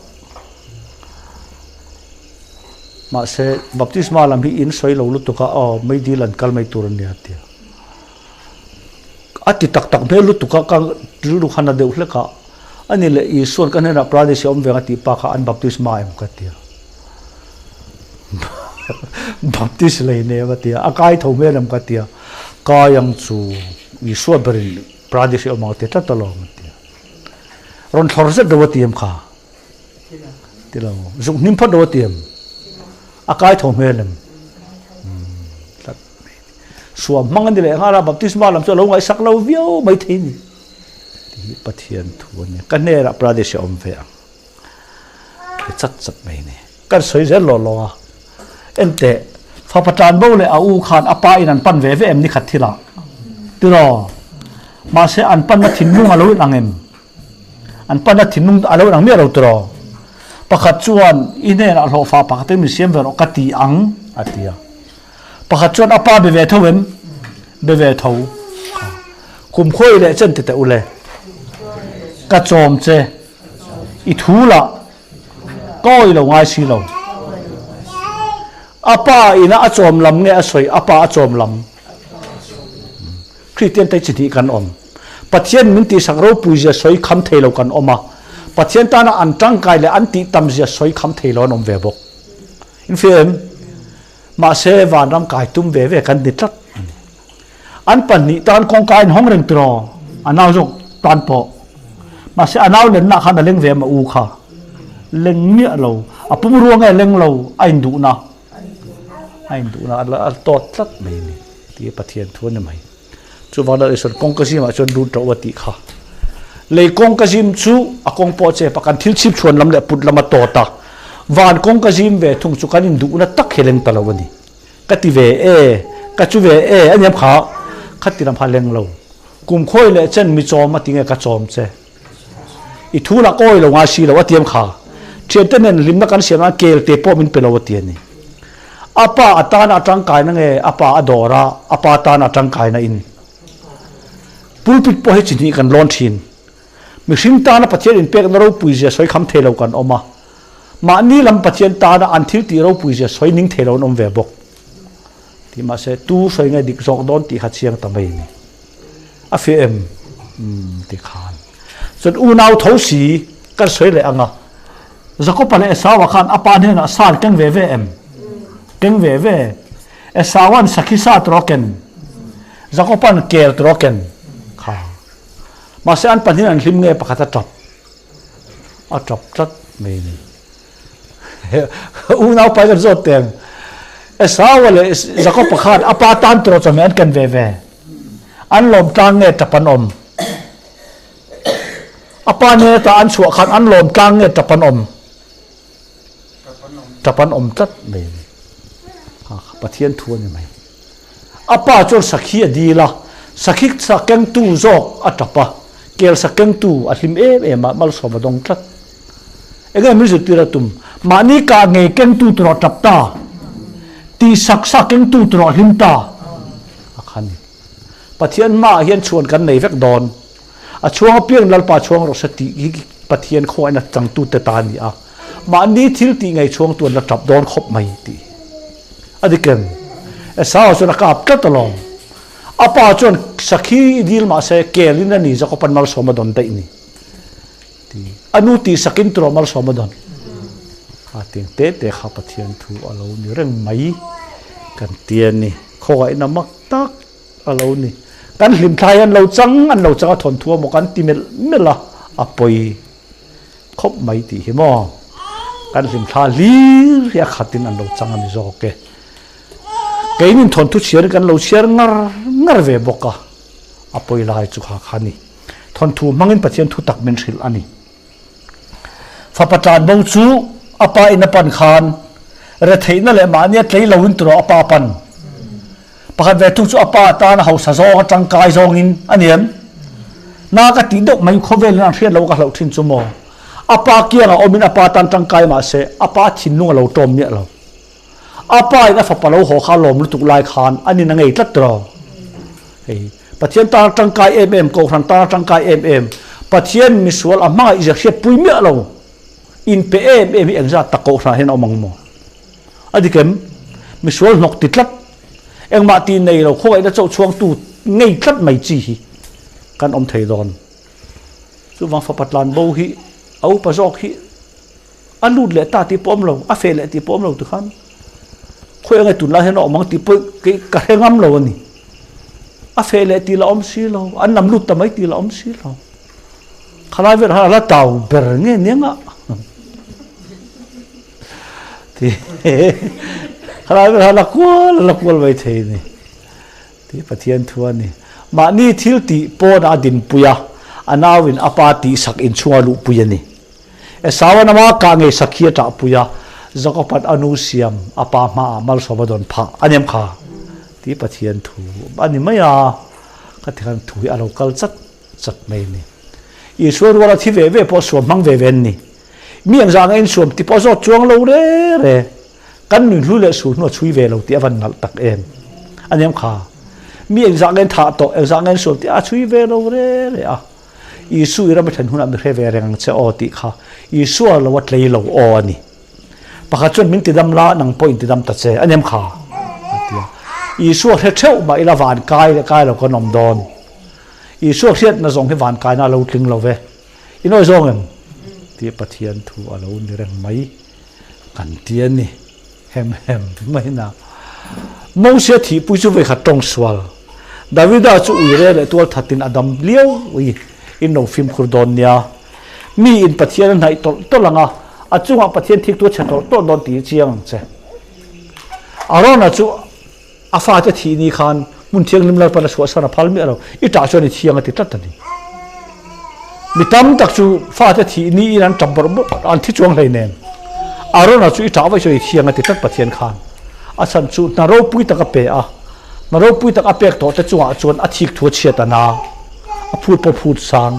Mahse baptisma lam hi in sawi lo lutuk a, aw meidil an kal mai tur a nia tia. A ti tak tak hmel lutuk a, ka rilru khan a deuh hlek a, ani leh Isua'n ka hnenah Paradise a awm ve ang a tih pa kha an baptisma em ka ti a. Baptist lei nei em a ti a, a kai tho hmel em ka ti a, kai ang chu Isua berin Paradise a awm ang a ti tlat alawm a ti a. Rawn thlawr zet lo a ti em kha? Ti lo. Zuk hnim phawt lo a ti em? A kai tho hmel em? Tlat. Suam hmang a ni leh nghal a, baptisma lam chu a lo ngaihsak lo viau mai thei a ni. Tih hi Pathian thu a ni. Ka hnenah Pradesh a awm ve ang. Ti chat chat mai a ni. Kan sawi zel lawh lawh a. Enteh, fapa tan bo leh a u khan a pa in an pan ve ve em ni khat thil ah? Tiraw? Mahse an panna thinlung a lo inang em? An panna thinlung a lo inang miah lo tiraw? Pakhat chuan i hnenah hlawhfa pakhat in min siam ve rawh ka ti ang a ti a. Pakhat chuan a pa be ve tho em? Be ve tho. Kha. Kum khawi leh chen ti teh ule. Ka chawm che. I thu lah. Ka awi lo ngai si lo. A pa ina a chawm lam nge a sawi a pa a chawm lam? Kristian te chi hnih kan awm. Pathian min tihsak ropui zia sawi kham thei lo kan awm a, Pathian tana an tangkai leh an tih tam zia sawi kham thei lo an awm ve bawk. In hria em? Mahse vanram kai tum ve ve kan ni tlat a ni. An pahnih tan kawngka a inhawng reng tiraw? A nau zawk tan pawh. Mahse a nau lenna khan a leng ve em a u kha? Leng miah lo. A pum ruang nge leng lo? A induhna. A induhna a tawt tlat mai a ni tih Pathian thu a ni mai. Chuvang lal Isuan kawngka zimah chuan lut ṭauh a tih kha. Lei kawngka zim chu a kawng pawh a chep a, kan thil chhip chhuan lam leh put lam a tawt a. Van kawngka zim ve thung chu kan induhna tak hi leng ta lo a ni. Ka ti ve e, ka chu ve e a niam kha, kha ti lam kha leng lo. Kum khawi leh chen mi chawm a ti nge ka chawm che. I thu lah kawi lo ngai si lo a ti em kha. Thiante nen hlimna kan siam nan kel te pawh min pe lo a ti a ni. A pa a tana a tangkaina nge a pa a dawr a, a pa tana a tangkaina in. Pulpit pawh hi chi hnih kan lawn thin. Mihring tana Pathian inpekna ropui zia sawi kham thei lo kan awm a. Mahni lam Pathian tana an thil tih ropui zia sawi ning thei lo an awm ve bawk. Tih mahse tu sawi nge dik zawk dawn tih kha chiang ta mai a ni. A fiah em? Umm ti khan. Chuan unau tho si kan sawi leh ang a. Jakopa leh Esau-a khan a pa hnenah sa an keng ve ve em? Keng ve ve. Esau-a'n sakhi sa tawh a ken. Jakopa'n kel tawh a ken. Kha. Mahse an pahnihin an hlim nge pakhat a tap. A tap tlat mai a ni. Unau pai kan zawt teng. Esau leh Jakob khan a pa tan tur chawhmeh an ken ve ve. An lawm tlang nge tap an awm. A pa nen ata an chhuah khan an lawm tlang nge tap an awm. Tap an awm tlat mai a ni. Pathian thu a ni mai. A pa chuan sakhi a dil a, sakhi sa kengtu zawk a tap a, kel sa kengtu a hlim em em a, malsawm a dawng tlat. Enge min zirtir a tum? Mahni kah ngei kengtu tur a tap ta, tih sak sa kengtu tur a hlim ta a kha ni. Pathian hmaah hian chhuan kan nei vek dawn. A chhuang apiang Lalpa chhuang rawh se tih hi Pathian khawngaihna changtute ta a ni a. Mahni thil tih ngei chhuang tuan la tap dawn khawp mai tih a dik em? Esau chuan a kap tlat alawm. A pa chuan sakhi i dil mahse kelin a ni Jakob-a'n malsawm a dawn daih ni ti. A nu tih sakin turaw malsawm a dawn? A tiang te te kha Pathian thu a lo ni reng mai kan ti a ni. Khawngaihna mak tak a lo ni. Kan hlimthlai an lo chang an lo chang a thawnthu a maw kan ti melh melh a, a pawi. Khawp mai tih hi maw? Kan hlimthla hlir hi a khatin an lo chang a ni zawk e. Keinin thawnthu chhiarin kan lo chhiar ngar ngar ve bawk a, a pawi lai chu kha kha a ni. Thawnthu hmangin Pathian thu tak min hrilh a ni. Fapa tlan bo chu a pa in a pan khan retheihna leh mahnia tlei loin turaw a pa pan. Pakhat ve thung chu a pa tan a hausa zawng a tangkai zawngin a ni em? Na ka tih deuh mai khawvelin an hriat lo ka hlauh thin chu maw? A pa kiangah awmin a pa tan tangkai mahse a pa thinlung a lo tawm miah lo. A pa in a fapa lo haw kha a lawm lutuk lai khan a nin a ngei tlat tawh. Hei Pathian tan a tangkai em em, Kohhran tan a tangkai em em, Pathian misual a hmangaih zia hriatpui miah lo inpe em em hi engzat tak Kohhranah hian a awm ang maw? A dik em? Misual hnawk ti tlat, engmah tih nei lo khawngaihna chauh chhuangtu ngei tlat mai chi hi kan awm thei dawn. Chuvang fapa tlan bo hi a upa zawk hi a lut leh ta tih pawh awm lo, a feh leh tih pawh awm lo tikhan khawi ange tunlai hian a awm ang tih pawh kei ka hre ngam lo a ni. A feh leh tih la awm si lo, an lam lut ta mai tih la awm si lo. Khalai velah khan a la tau ber nge nia ngah. Ti khalai ber la kual la kual mai thei ni ti Pathian thu a ni. Mahni thil tih pawn a dinpui a, a nauin a pa tih sak inchhunga luhpui a ni. Esauan ama kah ngei sak hi a ṭahpui a, Jakoban a nu siam a pa hmaah malsawm a dawn phah a ni em kha? Ti Pathian thu a ni mai a, ka ti khan thu hi a lo kal chat chat mai a ni. Isua ruala thi ve ve pawh suam hmang ve ve an ni. Mi ang zah ngeiin suam ti pawh zawt chuang lo re re. Kan nui hlu leh sul hnu a chhui ve lo tih a van nalh tak em. A niam kha. Mi eng zah ngeiin thah tawh, eng zah ngeiin suam tih a chhui ve lo re re a. Isu i ram a thlen hunah mi hre ve reng ang che aw tih kha Isua lo a tlei lo aw a ni. Pakhat chuan min tidam la, nang pawh in tidam ta che, a nem kha, a ti a. Isua hre theuh mah ila van kai leh kai lo kan awm dawn. Isua hriatna zawng hi van kaina a lo tling lo ve. I nawi zawng em? Tih Pathian thu a lo ni reng mai kan ti a ni. Hem hem mai na. Mosia thihpui chu vawikhat tawng sual. Davida chu uire leh tual thatin a dam liau ui in lo fimkhur dawn nia. Mi in Pathian a hnaih tawlh tawlh ang a, a chungah Pathian thiktu a chhe tawlh tawlh dawn tih hi chiang ang che. Arona chu a fate thih ni khan hmun thianghlim Lalpan a chhuahsan a phal miah lo, i tah chuan i thiang a ti tlat a ni. Mi tam tak chu fate thih niin an tap bawrh bawrh a, an thi chuang hlei nen. Arona chu i tah vaih chuan i thiang a ti tlat Pathian khan. A chhan chu hna ropui tak a pe a, hna ropui tak a pek tawh te chungah chuan a thik thu a chhiat a na, a phut pawh phut sang.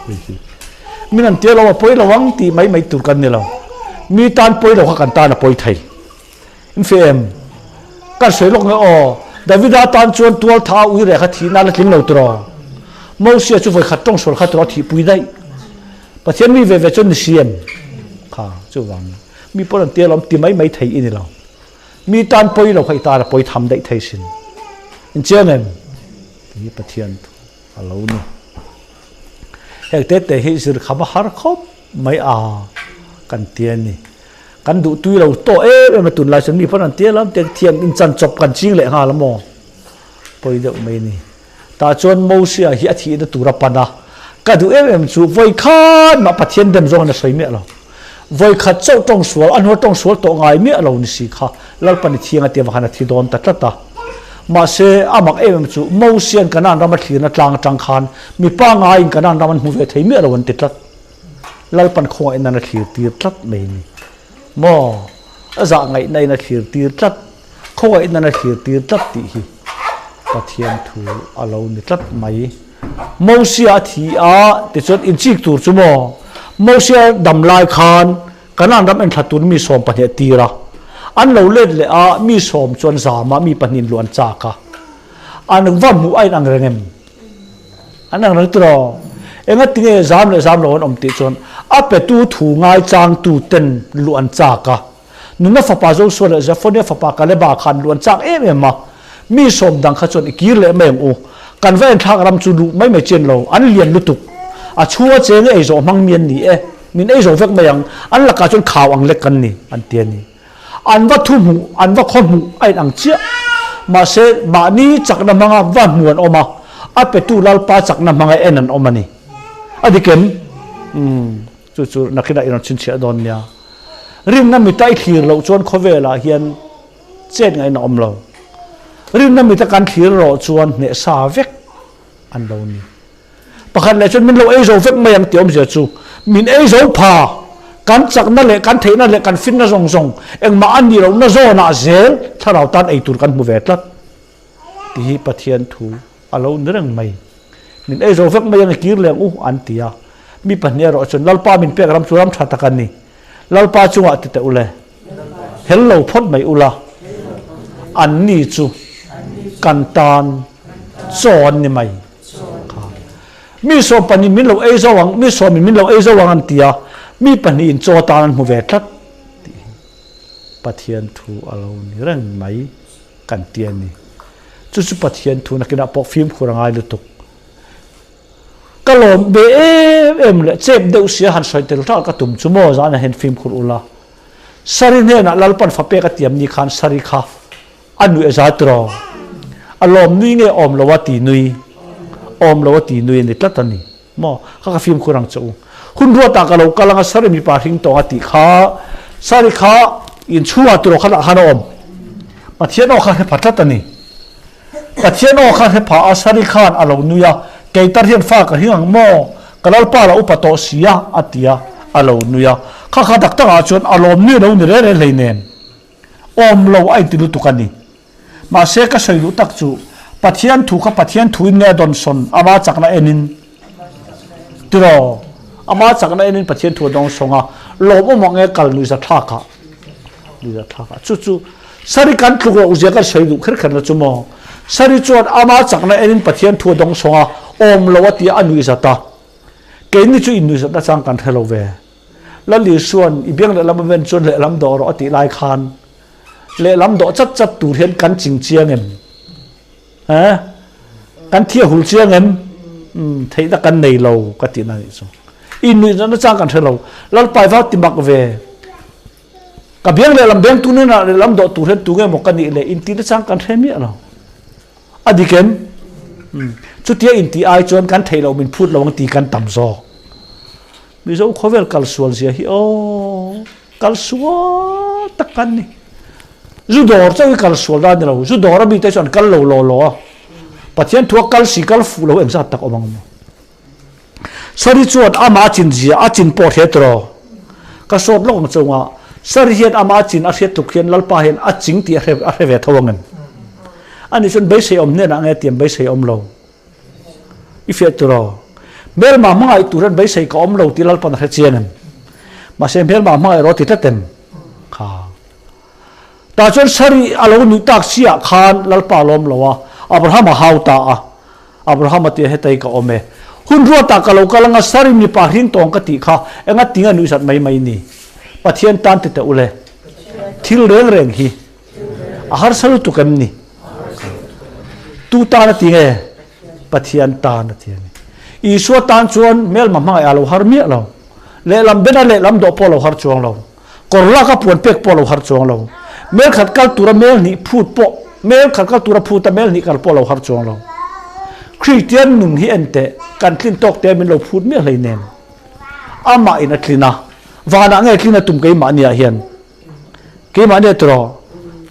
Hei hi min an tia lo a pawi lo ang tih mai mai tur kan ni lo. Mi tan pawi lo kha kan tan a pawi thei. In feh em? Kan sawi lawk nge aw, Davida tan chuan tual tha a ui reh kha thih nan a tling lo tiraw? Mosia chu vawikhat tawng sual kha tiraw a thihpui daih. Pathian mi ve ve chuan ni si em? Kha, chuvang mi pawn an tia lawm ti mai mai thei i ni lo. Mi tan pawi lo kha i tan a pawi tham daih thei sin. In chiang em? Ti hi Pathian thu a lo ni. Heng te te hi zir kham a har khawp mai a kan ti a ni. Kan duh tui lo tawh em em a tunlai chuan mi pawn an tia lam te thiam in chan chawp kan ching leh nghal a maw? Pawi deuh mai a ni. Tah chuan Mosia hi a thihna tur a pan a, ka duh em em chu vawi khan mah Pathian dem zawng in a sawi miah lo. Vawi khat chauh tawng sual, a hnuai tawng sual tawh ngai miah lo ni si kha Lalpan i thiang a tia vang khan a thi dawn ta tlat a. Mahse a mak em em chu Mosia'n Kanaan ram a thlirna tlang atang khan mipa ngaiin Kanaan ram an hmu ve thei miah lo an ti tlat. Lalpan khawngaih nan a thlir tir tlat mai a ni. Maw? A zah ngaihna in a thlir tir tlat, khawngaih nan a thlir tir tlat tih hi Pathian thu a lo ni tlat mai. Mosia a thi a, tichuan inchik tur chu maw? Mosia dam lai khan Kanaan ram enthla tur mi 12 a tir a. An lo let leh a, mi sawm chuan zama mi pahnihin luh an chak a. An va hmuh a inang reng em? An ang reng tiraw? Engati nge zam leh zam lo an awm tih chuan a petu thu ngaichangtu ten luh an chak a. Nuna fapa Joshua leh Zephaniah fapa Kaleba khan luh an chak em em a. Mi sawm dang kha chuan i kir leh mai ang u. Kan va enthlak ram chu luh mai mai chian lo, an lian lutuk. A chhunga cheng i ei zawh hmang mi an ni e. Min ei zo vek mai ang, an lakah chuan khau ang lek kan ni, an ti a ni. An va thu hmuh, an va khaw hmuh a inang chiah. Mahse, mahni chakna hmanga va hmu an awm a, a petu Lalpa chakna hmanga en an awm a ni. A dik em? Umm, chu chu nakinah i rawn chhinchhiah dawn nia. Rinna mita i thlir loh chuan khawvelah hian chet ngaihna awm lo. Rinna mita kan thlir erawh chuan hnehsa vek an lo ni. Pakhat leh chuan min lo ei zo vek mai ang tih awmzia chu min ei zo pha, kan chakna leh kan theihna leh kan finna zawng zawng engmah a nih lohna zawnah zel thlarau tan ei tur kan hmu ve tlat tih hi Pathian thu a lo ni reng mai. Min ei zo vek mai ang i kir leng u an ti a. Mi pahnih erawh chuan Lalpa min pek ram chu ram tha tak a ni. Lalpa chungah ti teh u le. Hel lo phawt mai ula, anni chu kan tan chaw an ni mai. Kha. Mi 12 min lo ei zo ang, mi sawmin min lo ei zo ang an ti a, mi pahnihin chaw tan an hmu ve tlat tih hi Pathian thu a lo ni reng mai kan ti a ni. Chu chu Pathian thu nakinah pawh fimkhur a ngai lutuk. Ka lawm ve em em leh chep deuh sia han sawi tel ṭalh ka tum chu maw zan ah hian fimkhur ula. Sari hnenah Lalpan fa pek a tiam ni khan Sari kha a nuih a za tiraw? A lawm nui nge awm lo a ti nui? Awm lo a ti nui a ni tlat a ni maw? Kha ka fimkhur ang che u. Hun ruatah ka lo kal anga Sari mipa hring tawng a tih kha Sari kha inchhungah tiraw khan ah khan a awm. Pathian aw kha hre pha tlat a ni. Pathian aw kha hre pha a, Sari khan a lo nui a, Kei tar hian fa ka hing ang maw? Ka lalpa la upa tawh si a, a ti a, a lo nui a. Kha kha dak takah chuan a lawm nui lo ni reng reng hleinem. Awm lo a inti lutuk a ni. Mahse ka sawi duh tak chu, Pathian thu kha Pathian thuin nge a dawn sawn, ama chakna enin tiraw? Ama chakna enin Pathian thu a dawng sawng a, lawmawm ang e kal nuih zathlakah. Nuih zathlakah. Chu chu Sari kan tluk loh zia kan sawi duh kher kher na chu maw? Sari chuan ama chakna enin Pathian thu a dawng sawng a, awm lo a tia a nuih zat a. Keini chu innuih zatna chang kan hre lo ve. Lal Isua'n i biang lehlam a ven chuan lehlam dawh rawh a tih lai khan lehlam dawh chat chat tur hian kan ching chiang em? Eh? Kan thi a hul chiang em? Umm, theihna kan nei lo ka tihna nih chu. I nuih natna chang kan hre lo. Lalpai vau ti mak ve. Ka biang lehlam beng tu hnenah lehlam dawh tur hian tu nge maw ka nih le intihna chang kan hre miah lo. A dik em? Umm, chutia intih ai chuan kan theih loh min phut lo ang ti kan tam zawk. Mizo khawvel kal sual zia hi aw, kal sual tak kan ni. Zu dawr chauh hi kal sual dan ni lo, zu dawr a mite chu an kal lo law law a. Pathian thua kal si kal fuh lo engzat tak awm ang maw. Sari chuan ama chin zia a chin pawh hriat rawh. Ka sawt lawk ang chunga Sari hian ama chin a hriat tluk hian Lalpa hian a ching tih a hre ve tho ang em? Ani chuan beisei awm hnenah nge tiam beisei awm lo. I fiah tur aw. Hmelma hmangaih tur hian beisei ka awm lo tih Lalpan a hre chiang em? Mahse hmelma hmangaih rawh ti tlat em? Kha. Tah chuan Sari a lo nuih tak si ah khan Lalpa a lawm lo a, Abraham a hau ta a. Abraham a ti a, Hetei ka awm e. Hun ruatah ka lo kal anga Sari mipa hring tawng ka tih kha enga tinga nuih zat mai mai ni? Pathian tan ti teh ule. Thil reng reng hi a harsa lutuk em ni? Tu tan a ti nge? Pathian tan a ti a ni. Isua tan chuan hmelma hmangaih a lo har miah lo. Lehlam bena lehlam dawh pawh a lo har chuang lo. Kawr lak a puan pek pawh a lo har chuang lo. Mel khat kal tura mel hnih phut pawh, mel khat kal tura phut a mel hnih kal pawh a lo har chuang lo. Kristian nun hi en teh, kan tlin tawk te min lo phut miah hleinem. Amah in a tlin a, vanah nge tlin a tum keimahniah hian. Keimah nia tiraw?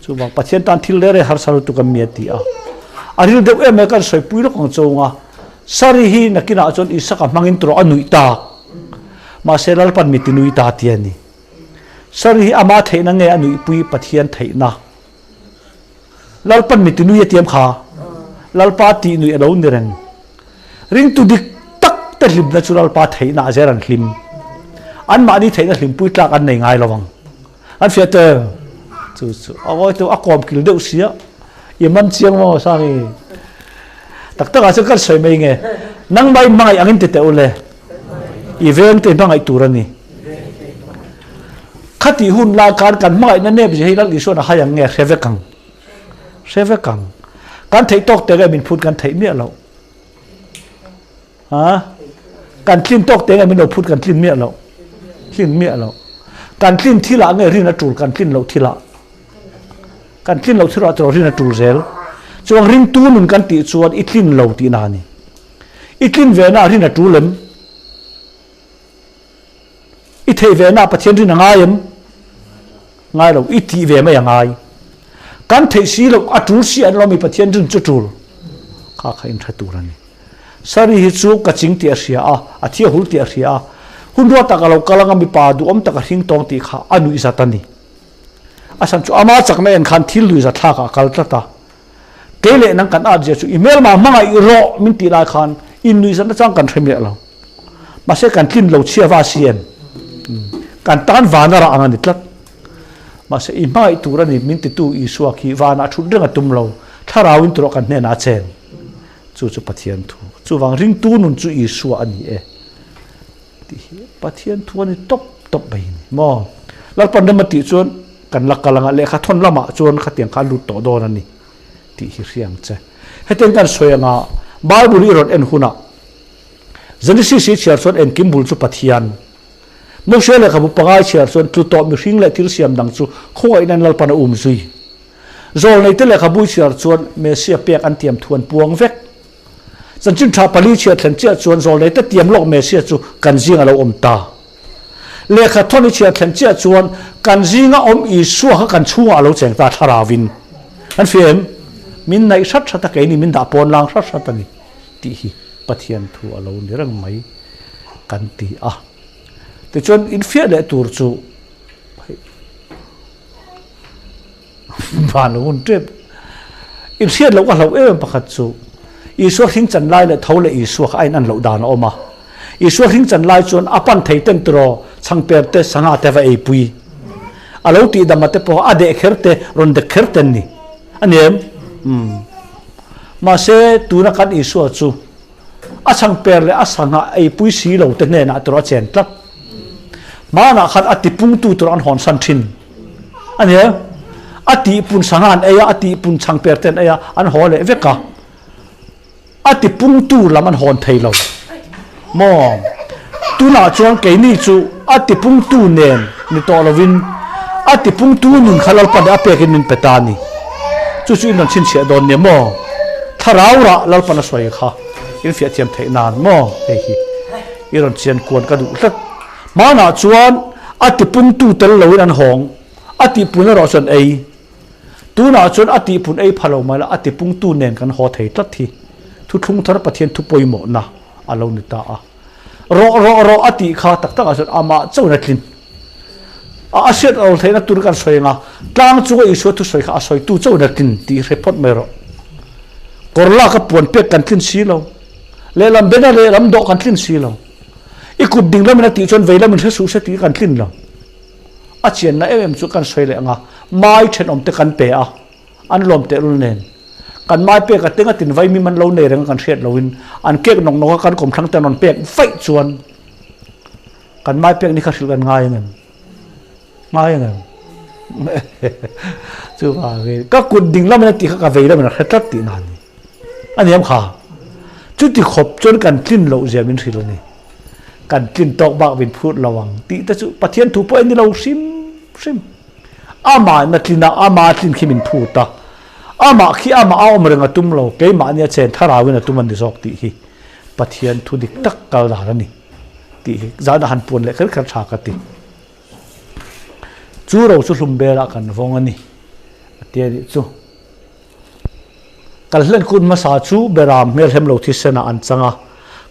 Chuvang Pathian tan thil rere harsa lutuk a mi a ti a. A ril deuh em mai kan sawipui lawk ang chawng a. Sari hi nakinah chuan Isaka hmangin tiraw a nuih tak. Mahse Lalpan mi ti nui ta ti a ni. Sari hi ama theihna nge a nuihpui Pathian theihna? Lalpan mi ti nui a tiam kha. Lalpa tih nuih a lo ni reng. Ringtu dik tak te hlimna chu Lalpa theihna a zer an hlim. Anmahni theihna hlimpui tlak an nei ngai lo ang. An fiah tel. Chu chu a ngawi tu a kawm kil deuh sia. I man chiang maw Sangi? Tak tak ah chuan kan sawi mai nge. Nangmah in hmangaih angin ti teh ule. I veng te hmangaih tur a ni. Khatih hun lai khan kan hmangaihna nep zia hi Lal Isuan a hai ang nge hre vek ang. Hre vek ang. Kan theih tawk te nge min phut kan theih miah loh. Ha? Kan tlin tawk te nge min lo phut kan tlin miah loh. Tlin miah loh. Kan tlin thil ah nge rin a tul kan tlin loh thil ah. Kan tlin loh thil ah chu rin a tul zel. Chuang ringtu nun kan tih chuan i tlin lo tihna a ni. I tlin ve na rin a tul em? I theih ve na Pathian rin a ngai em? Ngai lo, i tih ve mai a ngai. Kan theih si loh a tul si an lo mi Pathian rin chu tul. Kha kha in tha tur a ni. Sari hi chu ka ching tih a hria a, a thi a hul tih a hria a. Hun ruat tak a lo kal anga mipa duhawm tak a hring tawng tih kha a nuih zat a ni. A chhan chu ama chakna en khan thil nuih zat thlak ah a kal tlat a. Kei leh nang kan at zia chu i hmelma hmangaih rawh min tih lai khan in nuih zatna chang kan hre miah lo. Mahse kan tlin lo chhia va si em? Kan tan van a rah ang a ni tlat. Mahse i hmangaih tur a ni min titu Isua khi vanah thut reng a tum lo, thlarau in tawrh kan hnenah a chen. Chu chu Pathian thu. Chuvang ringtu nun chu Isua a ni e. Tih hi Pathian thu a ni tawp tawp mai a ni maw? Lalpan rem a tih chuan kan la kal anga lehkha thawn lamah chuan khatiang kha a lut tawh dawn a ni tih hi hria ang che. Hetiang kan sawi anga Bible i rawn en hunah Genesis i chhiar chuan engkim bul chu Pathian. Moshe lehkhabu pangai chhiar chuan tlu tawh mihring leh thil siam dang chu khawngaihna in Lalpan a um zui. Zawlneite lehkhabu i chhiar chuan Messiah pek an tiam thu an puang vek. Chanchin tha pali chhiat thlen chiah chuan zawlneite tiam lawk Messiah chu kan zing a lo awm ta. Lehkha thawn i chhiat thlen chiah chuan kan zinga awm Isua kha kan chhungah a lo cheng ta thlarauvin. Kan fia em? Min naih hrat hrat a keini min dah pawn lang hrat hrat a ni tih hi Pathian thu a lo ni reng mai kan ti a. Tichuan infiah leh tur chu Van hun tep. In hriat loh ka hlauh em em pakhat chu Isua hring chan lai leh tho leh Isua kha a in an loh dan a awm a. Isua hring chan lai chuan a pan thei ten tiraw chhangper te sangha te va ei pui. A lo tih dam a te pawh a deh kher te rawn dek kher ten ni. A ni em? Umm. Mahse tuna kan Isua chu a chhangper leh a sangha ei pui si lo te hnenah tiraw a chen tlat. Hmanah khan a tipungtu tur an hawn san thin a nia. A tihpun sangha an ei a, a tihpun chhangper te an ei a, an haw leh vek a. A tipungtu lam an hawn thei lo maw? Tunah chuan keini chu a tipungtu nen ni tawh lovin a tipungtu nun kha Lalpan a pekin min pe ta a ni. Chu chu in rawn chhinchhiah dawn nia maw? Thlarau rah Lalpan a sawi kha in fiah thiam theih nan maw? Hei hi i rawn chian kuan ka duh tlat. Hmanah chuan a tipungtu tel loin an hawng, a tihpun erawh chuan ei. Tunah chuan a tihpun ei pha lo mai la, a tipungtu nen kan haw thei tlat hi Thuthlung Thar Pathian thu pawimawhna a lo ni ta a. Rawh rawh rawh a tih kha tak takah chuan amah chauhin a tlin. A a hriat lo theihna tur kan sawi anga tlang chunga Isua thusawi kha a sawitu chauhin a tlin tih hre phawt mai rawh. Kawr lak a puan pek kan tlin si lo. Lehlam bena lehlam dawh kan tlin si lo. I kut ding lamin a tih chuan vei lamin hre suh se tih kan tlin lo. A chianna em em chu kan sawi leh ang a, mai thenawm te kan pe a, an lawm tehlul nen. Kan mai pek a tenga tin vaimim an lo nei reng a kan hriat loin an kek nawk nawk a kan kawmthlang te an rawn pek vaih chuan kan mai pek ni kha hrilh kan ngai ang em? Ngai ang em? Chuvangin ka kut ding lamin a tih kha ka vei lamin a hre tlat tihna a ni. A niam kha. Chuti khawp chuan kan tlin loh zia min hrilh a ni. Kan tlin tawk bak min phut lo ang tih te chu Pathian thu pawh a ni lo hrim hrim. Amah na tlin a, ama tlin khi min phut a. Amah khi amah a awm reng a tum lo, keimahni a chen tharauin a tum a ni zawk tih hi Pathian thu dik tak kal dan a ni tih hi zan a han puan leh kher kher tha ka ti. Chu ro chu hlum belah kan vawng a ni a ti a nih chu. Kalhlen kut hmasa chu Beram hmelhem lo thisenah an chang a,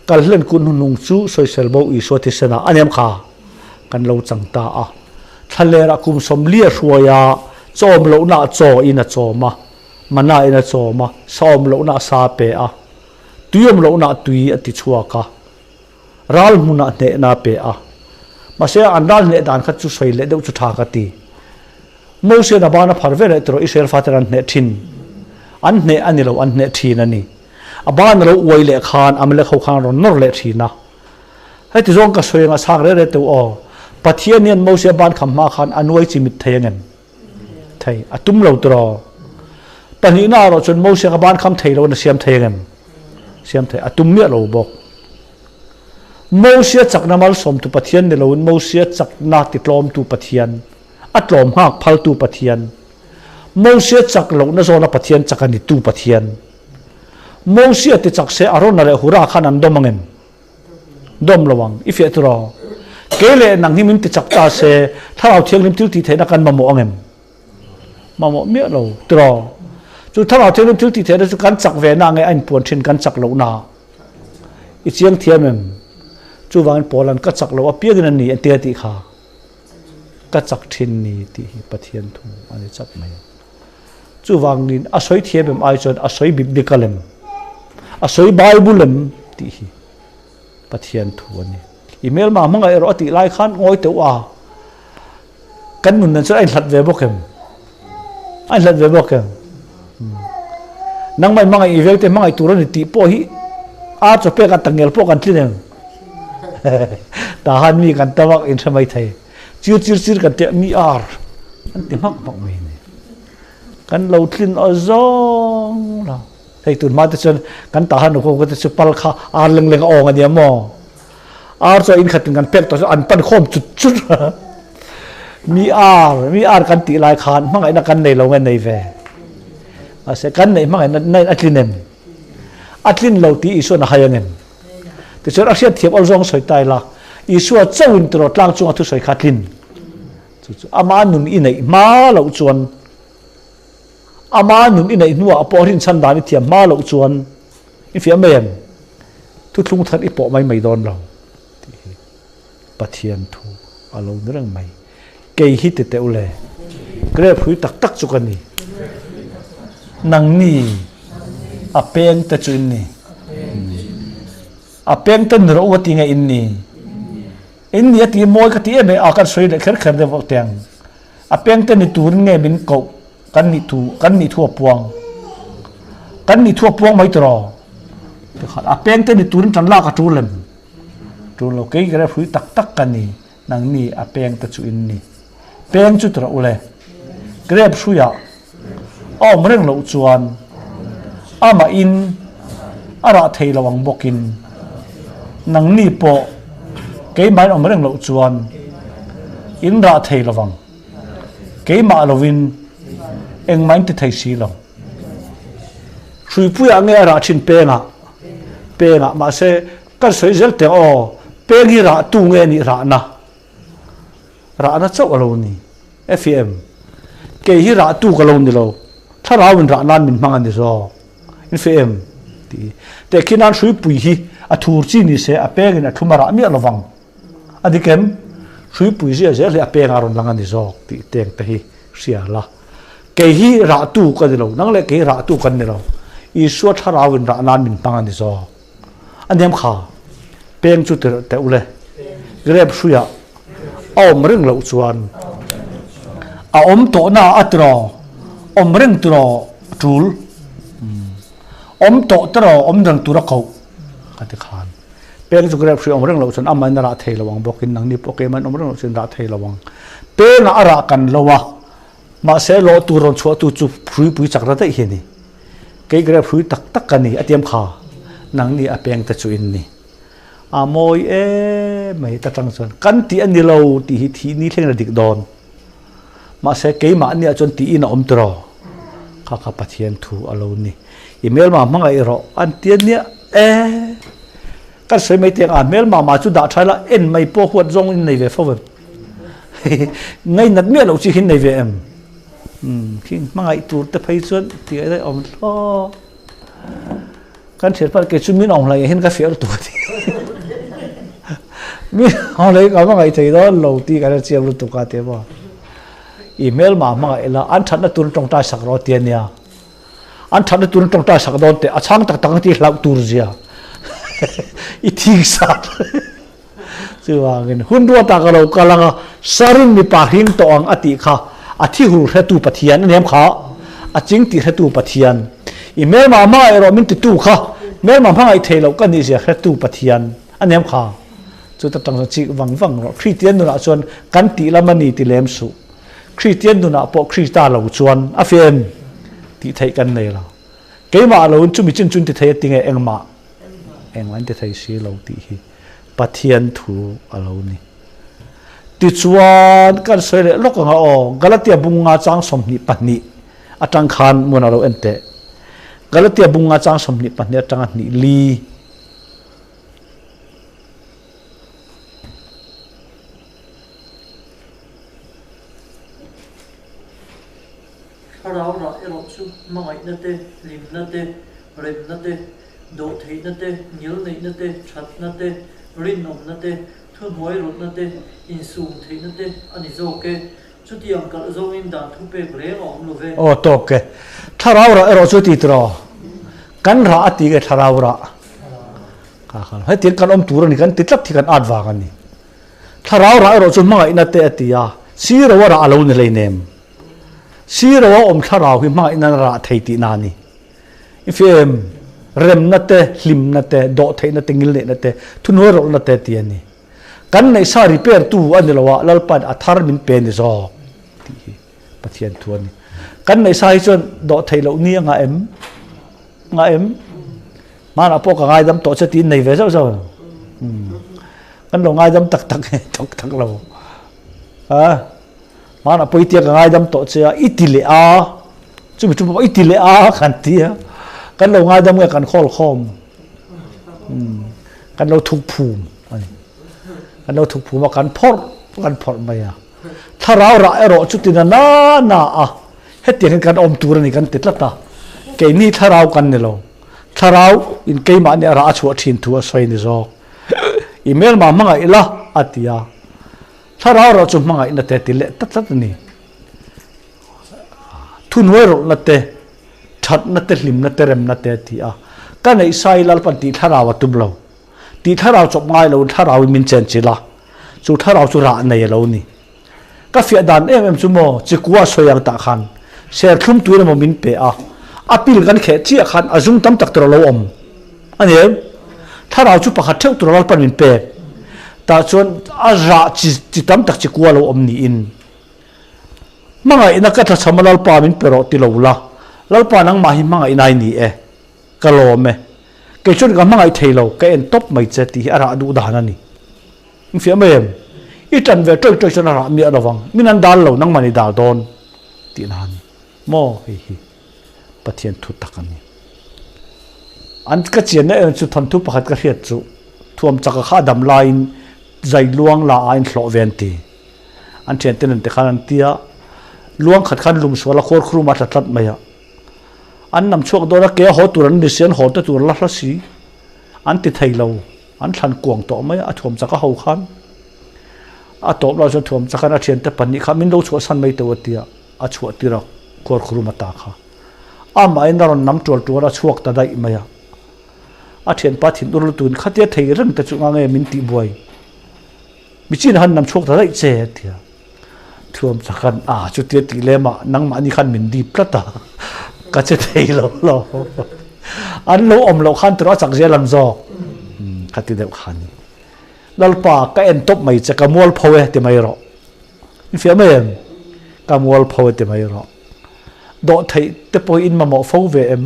Kalhlen kut hnuhnung chu Sawiselbo Isua thisenah a nem kha kan lo chang ta a. Thlalerah kum sawmli a hruai a, chawm lohna chaw in a chawm a, mana in a chawm a, sa awm lohna sa a pe a, tui awm lohna tui a ti chhuak a, ral hmunah hnehna a pe a. Mahse an ral hneh dan kha chu sawi leh deuh chu tha ka ti. Mosian a ban a phar ve leh tawh Israel faten an hneh thin. An hneh a ni lo, an hneh thin a ni. A ban a lo uai leh khan Amalek ho khan a rawn nawr leh thin a. Heti zawng ka sawi anga chhak reh reh teuh aw. Pathian hian Mosia ban kham hma khan a nuai chi mit thei angem? Thei. A tum lo tiraw? Pahnihna erawh chuan Mosia ka ban kham thei lo in a siam thei angem? Siam thei. A tum miah lo bawk. Mosia chakna malsawmtu Pathian ni loin Mosia chakna titlawmtu Pathian. A tlawm nghak phaltu Pathian. Mosia chak lohna zawna Pathian chak a ni tu Pathian. Mosia ti chak se Arona leh Hura khan an dawm angem? Dawm lo ang. I fiah tiraw? Kei leh nang hi min ti chak ta se Thlarau Thianghlim thil tih theihna kan mamawh angem? Mamawh miah lo tiraw? Chu Thlarau Thianghlim thil tih theihna chu kan chak ve na nge a inpuan thin kan chak lohna? I chiang thiam em? Chuvangin Paula'n ka chak loh apiangin a ni a tia tih kha. Ka chak thin ni tih hi Pathian thu a ni chat mai. Chuvangin a sawi thiam em ai chuan a sawi biblical em, a sawi Bible em tih hi Pathian thu a ni. I hmelma hmangaih erawh a tih lai khan ngawi teuh a, kan nun nen chuan a inhlat ve bawk em? A inhlat ve bawk em? Nangmah hmangaih i velte hmangaih tur a ni tih pawh hi a chaw pek a tangel pawh kan tlin em? Tah han mi kan tam a in hre mai thei. Chir chir chir kan tia mi ar an ti hmak hmak mai ni. Kan lo tlin aw zawng lo. Hei tun hma te chuan kan tah han ko te chu pal kha ar leng leng a awng a nia maw. Ar chu in khat in kan pek tawh chu an pan khawm chut chut. Mi ar mi ar kan tih lai khan hmangaihna kan nei lo nge nei ve. Mahse kan neih hmangaihna na a tlin em? A tlin lo tih Isuan a hai angem? Tichuan a hriat thiam awl zawng sawi ta ila, Isua chauhin tiraw tlang chunga thusawi kha tlin. Chu chu ama nun i neih hma loh chuan, ama nun i neih hnuah pawh rinchhan dan i thiam hma loh chuan i fiah mai em? Thuthlung thar i pawh mai mai dawn lo tih hi Pathian thu a lo ni reng mai. Kei hi ti teh u le, grape hrui tak tak chu ka ni. Nangni a peng te chu in ni. A peng te ni rawh u a ti nge in ni. In ni a ti mawi ka ti em e, a kan sawi leh kher kher deuh vawh teng. A peng te ni turin nge min koh kan nih thu kan nih thu a puang. Kan nih thu a puang mai tiraw. Tikhan a peng te ni turin tan lak a tul em? Tul lo kei grape hrui tak tak ka ni. Nangni a peng te chu in ni. Peng chu tura ule. Grep hruiah a awm reng loh chuan amah in a rah thei lo ang bawkin nangni pawh keimah in awm reng loh chuan in rah thei lo vang. Keimah lovin engmah in ti thei si lo. Hruipuiah nge a rah thin pengah? Pengah mahse kan sawi zel teh aw, peng hi rah tu nge nih rahna? Rahna chauh a lo ni. Fem, Kei hi rah tu ka lo ni lo, thlarau in rah nan min hmang a ni zawk. In fem ti teh khi nan hruipui hi a thur chi ni se a peng in a thlum a rah miah lovang. A dik em? Hruipui zia zel hi a peng a rawn lang a ni zawk tih teng te hi hria la. Kei hi rah tu ka ni lo, nang leh kei rah tu kan ni lo. Isua thlarau in rah nan min hmang a ni zawk. A niam kha peng chu tirh teh ule. Grep hruiah a awm reng loh chuan a awm tawhna a tiraw awm reng tiraw tul awm tawh tiraw awm reng tur a koh ka ti khan peng chu grep hrui awm reng loh chuan amahin a rah thei lo ang bawkin nangni pawh keimahin awm reng loh chuan rah thei lo ang pengah a rah kan lo a mahse lawh tur rawn chhuah tu chu hruipui chak ta daih hi a ni kei grep hrui tak tak ka ni a tiam kha nangni a peng te chu in ni. A mawi em mai ta tang chuan kan tih a ni lo tih hi thih ni thleng a dik dawn. Mahse keimah nia chuan tiin a awm tiraw? Kha kha Pathian thu a lo ni. I hmelma hmangaih rawh an ti a nia e. Kan sawi mai teng a hmelma mah chu dah tha ila en mai pawh huat zawng in nei ve fo em? Ngainat miah loh chi hi in nei ve em? Khing hmangaih tur te phei chuan tih a awm thlawt. Kan thian pah kei chu min awng hlai ah hian ka fiah lutuk a ti. Min awng hlai ka hmangaih thei dawn lo tih ka hrechiang lutuk a ti maw. I hmelma hmangaih ila an thatna tur tawngtai sak rawh ti a nia. An thatna tur tawngtai sak dawn teh a chhang tak tak ang tih hlauh tur zia i thing sat. Chuvangin hun ruatah ka lo kal ang a, sarin mipa hring tawh ang a tih kha a thi hur hretu Pathian a niam kha, a ching tih hretu Pathian. I hmelma hma erawh min titu kha hmelma hmangaih thei loh ka nih zia hretu Pathian a niam kha. Chuta tang chuan chik vang vang rawh. Kristian nunah chuan kan tih lam a ni ti lem suh. Kristian nunah pawh Krista lo chuan a fem tih theih kan nei lo. Keimah loin chumi chin chun ti thei a ti nge engmah engmah an ti thei si lo tih hi Pathian thu a lo ni. Tichuan kan sawi leh lawk anga aw Galatia bunga chang 22 atang khan mun a lo en teh. Galatia bunga chang 22 atanga hnih li. Thlarau rah erawh chu hmangaihna te, hlimna te, remna te, dawhtheihna te, ngilneihna te, thatna te, rinawmna te, thuhnuai rawtna te, insum theihna te a ni zawk e. Chutiang kalh zawngin dan thupek reng a awm lo ve. Aw tawk e. Thlarau rah erawh chu ti tiraw? Kan rah a ti nge thlarau rah? Kha kha lo. Hetiang kan awm tur a ni, kan ti tlat hi kan at vang a ni. Thlarau rah erawh chu hmangaihna te a ti a, siro a rah a lo ni hleinem. Siro a awm thlarau hi hmangaihna rah thei tihna a ni. I fim, remna te, hlimna te, dawhtheihna te, ngilneihna te, thuhnuai rawlhna te ti a ni. Kan neihsa repair tu a ni lo a, Lalpain a thar min pe ni zawk tih hi Pathian thu a ni. Kan neihsa hi chuan dawhtheih loh ni a ngah em? Ngah em? Hmanah pawh ka ngaidam tawh che tiin nei ve zauh zauh. Kan lo ngaidam tak tak nge tak tak lo. Ha? Hmanah pawh i tia ka ngaidam tawh che a, i ti leh a, chumi chu pawh i ti leh a kan ti a, kan lo ngaidam nge kan khawl khawm, kan lo thuk phum a ni. Kan lo thuk phum a, kan phawrh kan phawrh mai a. Thlarau rah erawh chu tina na na a, hetiang hian kan awm tur a ni kan ti tlat a, keini thlarau kan ni lo, thlarau in keimahni a rah a chhuah thin thu a sawi ni zawk. I hmelma hmangaih ila a ti a. Thlarau erawh chu hmangaihna te ti leh tlat tlat a ni. Thuhnuai rawlhna te, thatna te, hlimna te, remna te a ti a. Ka neih sa i Lalpan tih thlarau a tum lo. Tih thlarau chawp ngai loin thlarauin min chenchilh a, chu thlarau chu rah nei a lo ni. Ka fiah dan em em chu maw, chikua sawi ang tah khan serthlum tuin emaw min pe a, a pil kan kheh chiah khan a zung tam tak tur a lo awm a ni em? Thlarau chu pakhat theuh tur a Lalpan min pek. Tah chuan a rah chi chi tam tak chi kua lo awm niin hmangaihna ka tlachham a Lalpa min pe rawh ti lo la, Lalpa nangmah hi hmangaihna i ni e, ka lawm e, kei chuan ka hmangaih thei lo, ka en tawp mai che tih hi a rah duh dan a ni. In fiah mai em? I tan ve tawih tawih chuan a rah miah lo vang, min an dal lo, nangmah ni dal dawn tihna a ni. Maw hei hi Pathian thu tak a ni. An ka chianna em chu thawnthu pakhat ka hriat chu thuam chaka kha a dam laiin zai luang la a inhlawh ve an ti. An thiante nen te khan an ti a, luang khat khan lum sual a khuar khrum a tla tlat mai a. An nam chhuak dawn a, ke a haw tur an ni si, an haw te tur la hla si. An ti thei lo, an thlan kuang tawh mai a, a thuam chaka ho khan. A tawp lai chuan thuam chakan a thiante pahnih kha min lo chhuahsan mai teuh a ti a. A chhuah tir a, khuar khur ma ta kha. Amahin a rawn nam tual tual a, chhuak ta daih mai a. A thianpa thin ur lutuin khatia thei reng te chu nga nge min tih buai. Mi chin han nam chhuak ta daih che a ti a. Thuam chakhan a chutia tih lem ah nangmahni khan min dip tlat a, ka che thei lo lo. An lo awm loh khan tur a chak zel ang zawk. Khati deuh kha a ni. Lalpa ka en tawp mai che, ka mualpho e ti mai rawh. I fiah mai em? Ka mualpho e ti mai rawh. Dawh theih te pawh hi in mamawh fo ve em?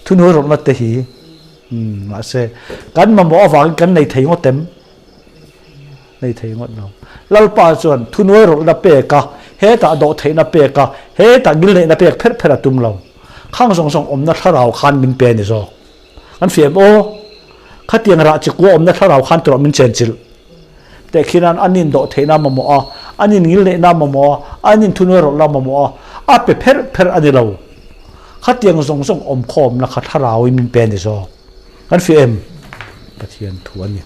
Thunuai rawhna te hi. Umm mahse kan mamawh avangin kan nei thei ngawt em? Nei thei ngawt lo. Lalpa chuan thunuai rawhna pek a, hetah dawh theihna pek a, hetah ngilneihna pek pherh pherh a tum lo. Khang zawng zawng awmna thlarau khan min pe a ni zawk. An fiah em aw? Khatiang rah chi kua awmna thlarau khan turah min chenchilh. Teh khian an indawh theihna mamawh a, an inngilneihna mamawh a, an inthunuai rawlhna mamawh a, a pe pherh pherh a ni lo. Khatiang zawng zawng awmkhawmna kha thlarauin min pe a ni zawk. Kan fiah em? Pathian thu a ni.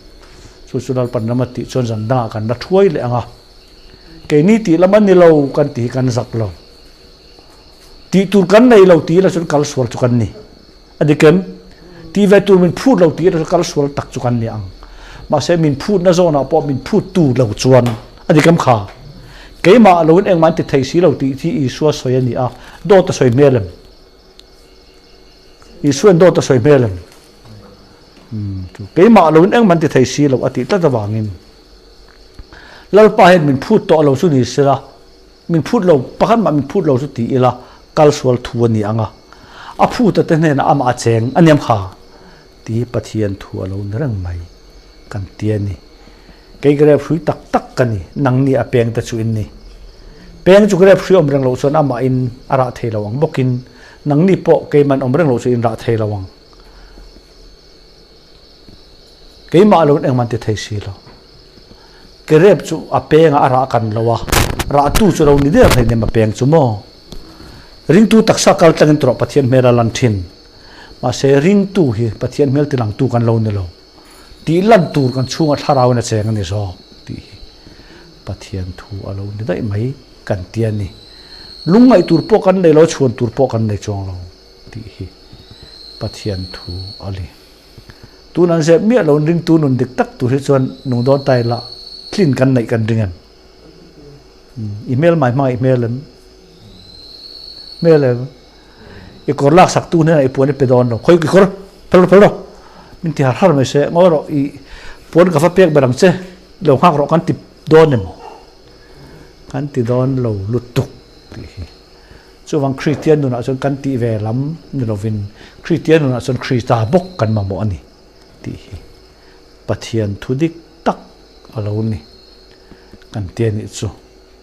Chu chu Lalpan ram a tih chuan zan dangah kan la thuai leh ang a. Keini tih lam a ni lo kan tih hi kan zak lo. Tih tur kan nei lo tih ila chuan kal sual chu kan ni. A dik em? Tih ve tur min phut lo tih ila chu kal sual tak chu kan ni ang. Mahse min phutna zawnah pawh min phuttu lo chuan a dik em kha? Keimah loin engmah an ti thei si lo tih hi Isua sawi a ni a, dawt a sawi hmel em? Isuain dawt a sawi hmel em? Keimah loin engmah an ti thei si lo a tih tlat avangin Lalpa hian min phut tawh lo chu ni sela, Min phut lo, pakhat mah min phut lo chu ti ila kal sual thu a ni ang a, a phuta te hnenah amah a cheng a niam kha ti hi Pathian thu a lo ni reng mai kan ti a ni. Kei grep hrui tak tak ka ni, nangni a peng te chu in ni. Peng chu grep hrui awm reng loh chuan amahin a rah thei lo ang bawkin nangni pawh keiman awm reng loh chu in rah thei lo ang. Keimah loin engmah an ti thei si lo. Kerep chu a peng ah a rah kan lo a, rahtu chu lo ni der hlei nem a peng chu maw. Ringtu taksa kal tlangin tawrh Pathian hmel a lan thin. Mahse ringtu hi Pathian hmel tilangtu kan lo ni lo. Tih lan tur kan chhungah thlarauin a cheng a ni zawk tih hi Pathian thu a lo ni daih mai kan ti a ni. Lungngaih tur pawh kan nei lo, chhuan tur pawh kan nei chuang lo tih hi Pathian thu a ni. Tun an zep miah lo ringtu nun dik tak tur hi chuan nung dawn ta ila tlin kan neih kan ring em? I hmel mai hmang i hmel em? Hmel em? I kawr lak sak tu hnenah i puan i pe dawn lo. Khawi i kawr phal rawh phal rawh. Min ti har har mai se ngawi rawh i puan ka va pek ber ang che lo nghak rawh kan ti dawn em? Kan ti dawn lo lutuk tih hi. Chuvang Kristian nunah chuan kan tih ve lam ni lovin Kristian nunah chuan Krista bawk kan mamawh a ni tih hi Pathian thu dik tak a lo ni. Kan ti a nih chu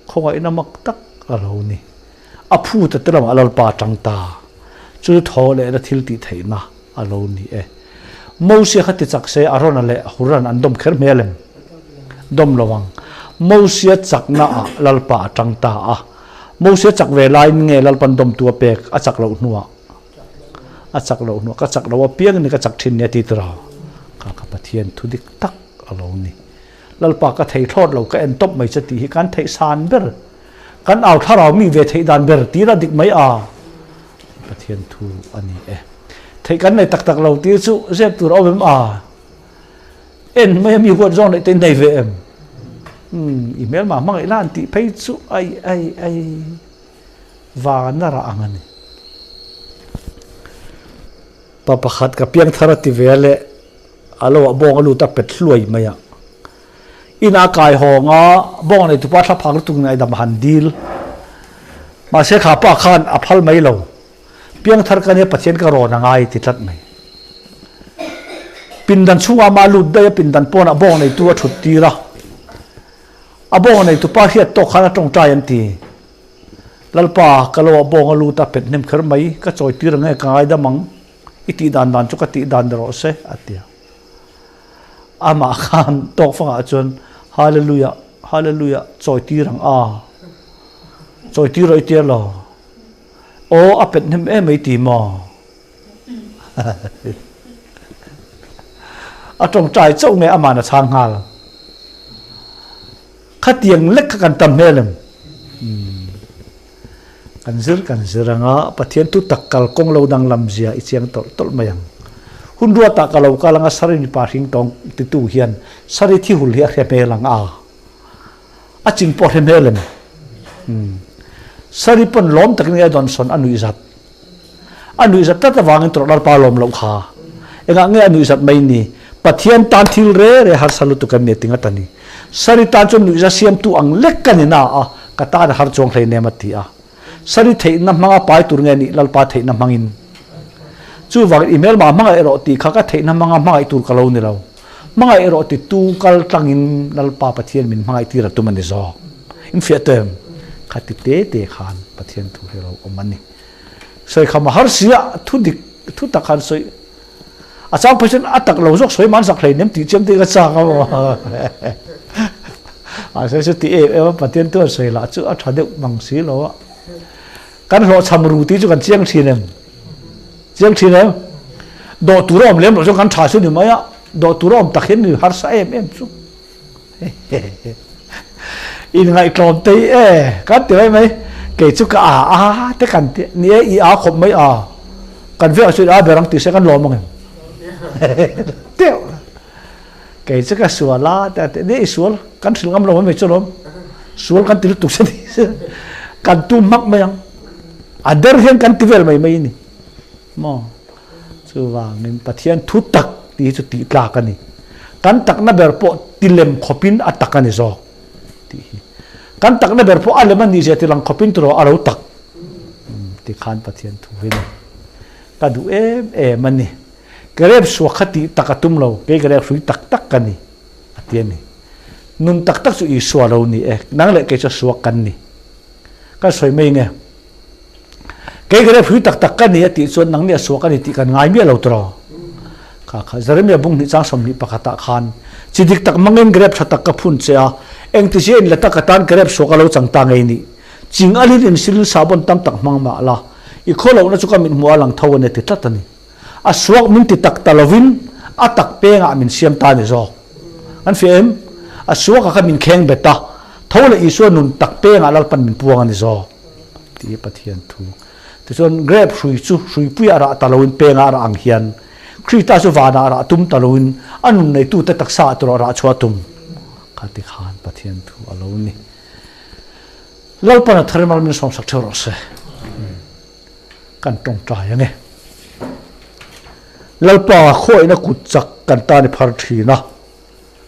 khawngaihna mak tak a lo ni. A phuta te lamah Lalpa tang ta chu thaw lehna thil tih theihna a lo ni e. Mosia kha ti chak se Arona leh Huran an dawm kher hmel em? Dawm lo ang. Mosia chakna ah Lalpa a tang ta a. Mosia chak ve laiin nge Lalpan dawmtu a pek a chak loh hnuah? A chak loh hnuah ka chak lo apiang in ka chak thin nia ti tura kha ka Pathian thu dik tak a lo ni. Lalpa ka thei thlawt lo ka en tawp mai che tih hi kan theih san ber kan au thlarau mi ve theih dan ber tira dik mai a Pathian thu a ni e. Theih kan nei tak tak lo tih chu zep tur a awm em a? En mai a mi huat zawng leh te nei ve em? Umm i hmelma hmangaih la an tih phei chu ai ai ai van a rah ang a ni. Pa pakhat ka piang thar a ti ve a leh a lo ah bawng a lut a pet hluai mai a. Inah a kai hawng a, bawng nei tupa thla phak lutuk ngaihdam a han dil. Mahse kha pa khan a phal mai lo. Piangthar ka nia Pathian ka rawn a ngai ti tlat mai. Pindan chhungah mah lut daih a pindan pawnah bawng neitu a thut tir a. A bawng neitu pa hriat tawk khan a tawngtai an ti. Lalpa, ka lo ah bawng a lut a pet hnem kher mai, ka chawi tir ang e, ka ngaidam ang, i tih dan dan chu ka tih dan ni rawh se, a ti a. Amah khan tawk fangah chuan, Hallelujah, Hallelujah, chawi tir ang a, chawi tir rawh i tia lo. Aw, a pet hnem em mai ti maw? A tawngtai chauh nge ama'n a chhang nghal. Khatiang lek kha kan tam hmel em? Kan zir kan zir anga Pathian thu tak kal kawng lo danglam zia i chiang tawlh tawlh mai ang. Hun ruatah ka lo kal anga Sari mipa hring tawng titu hian Sari thi hul hi a hre hmel ang a. A ching pawh hre hmel em? Sari pawn lawm takin nge a dawn sawn a nuih zat. A nuih zat tlat avangin tawrh lalpa lawm loh kha. Engah nge a nuih zat mai ni? Pathian tan thil re re harsa lutuk em ni a ti ngat a ni. Sari tan chuan nuih za siamtu ang lek ka ni na a, ka tan a har chuang hleinem a ti a. Sari theihna hmanga pai tur nge nih Lalpa theihna hmangin? Chuvangin i hmelma hmangaih erawh tih kha ka theihna hmanga hmangaih tur ka lo ni lo. Hmangaih erawh ti tu kal tlangin Lalpa Pathian min hmangaih tir a tum a ni zawk. Infiah tawh em? Kha ti te te khan Pathian thu hi a lo awm a ni. Sawi kham a har si a, thu dik, thu tak khan sawi a chang phei chuan a tak lo zawk sawi man sak hleinem tih chiam te ka chak a maw. Mahse chu ti em em a Pathian chuan sawi lah chu a tha deuh mang si lo a. Kan hlawhchham ru tih chu kan chiang thin em? Chiang thin em? Dawh tur a awm lem loh chuan kan tha chu ni mai a, dawh tur a awm tak hian ni harsa em em chu. Inngaihtlawm te hi e kan ti mai mai, kei chu ka a a te kan ti, ni e i a khawp mai a, kan vek ah chuan i a ber ang tih se kan lawm ang em? Teuh kei chu ka sual a te a ti, ni e i sual kan hrilh ngam lo mai mai chu lawm, sual kan ti lutuk se tih se kan tum hmak mai ang, a der hian kan ti vel mai mai a ni maw. Chuvangin Pathian thu tak tih hi chu tih tlak a ni. Kan takna ber pawh ti lem khawpin a tak a ni zawk tih hi. Kan takna ber pawh a lem a nih zia ti lang khawpin turaw a lo tak ti khan Pathian thu hi ni. Ka duh em em a ni. Ka rep suak kha tih tak a tum lo, kei ka rep hrui tak tak ka ni a ti a ni. Nun tak tak chu Isua lo ni e, nang leh kei chu suak kan ni. Kan sawi mai nge. Kei ka rep hui tak tak ka ni a tih chuan nang nih a suak a ni tih kan ngai miah lo tawh. Kha kha Jeremiah bung hnih chang 21 ah khan chi dik tak mangin grep tha tak ka phun che a, engti zia in la tak atan ka rep suak a lo chang ta ngei ni. Ching alin in silin sahbawn tam tak hmang mah la, i khaw lohna chu ka mit hmuh a lang tho a ni ti tlat a ni. A suak min ti tak ta lovin a tak pengah min siam ta a ni zawk. An fiah em? A suakah kha min kheng bet a, tho leh Isua nun tak pengah Lalpan min puang a ni zawk. Tih hi Pathian thu. Tichuan grape hrui chu hruipuiah rah ta loin pengah a rah ang hian Krista chu vanah rah tum ta loin a nun neitute taksaah tawrh rah chhuah tum. Kha ti khan Pathian thu a lo ni. Lalpan a thar mal min sawmsak theuh rawh se. Kan tawngtai ang e. Lalpa khawiahna kut chak kan tan i phar thin a.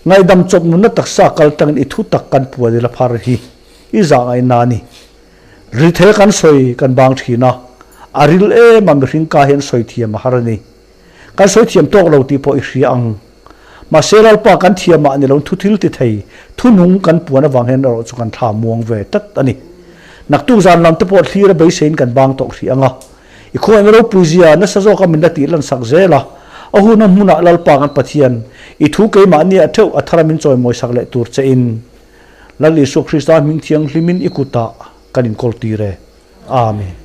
Ngaihdam chawp nunna taksa kal tangin i thu tak kan puan ila phar hi i zah ngaihna a ni. Rithei kan sawi kan bang thin a, a ril em a mihring ka hian sawi thiam a har a ni. Kan sawi thiam tawk lo tih pawh i hria ang. Mahse Lalpa kan thiam ah ni lo thu thil ti thei, thu nung kan puan avang hian erawh chu kan thla muang ve tlat a ni. Naktuk zan lam te pawh thlir a beiseiin kan bang tawh hrih ang a. I khawngaihna ropui zia nasa zawka min la tih lan sak zel a, a hun a hmunah Lalpa kan Pathian, i thu keimahni ah theuh a thara min chawimawi sak leh tur che in Lal Isua Krista hming thianghlimin i kutah kan inkawl tir e. Amen.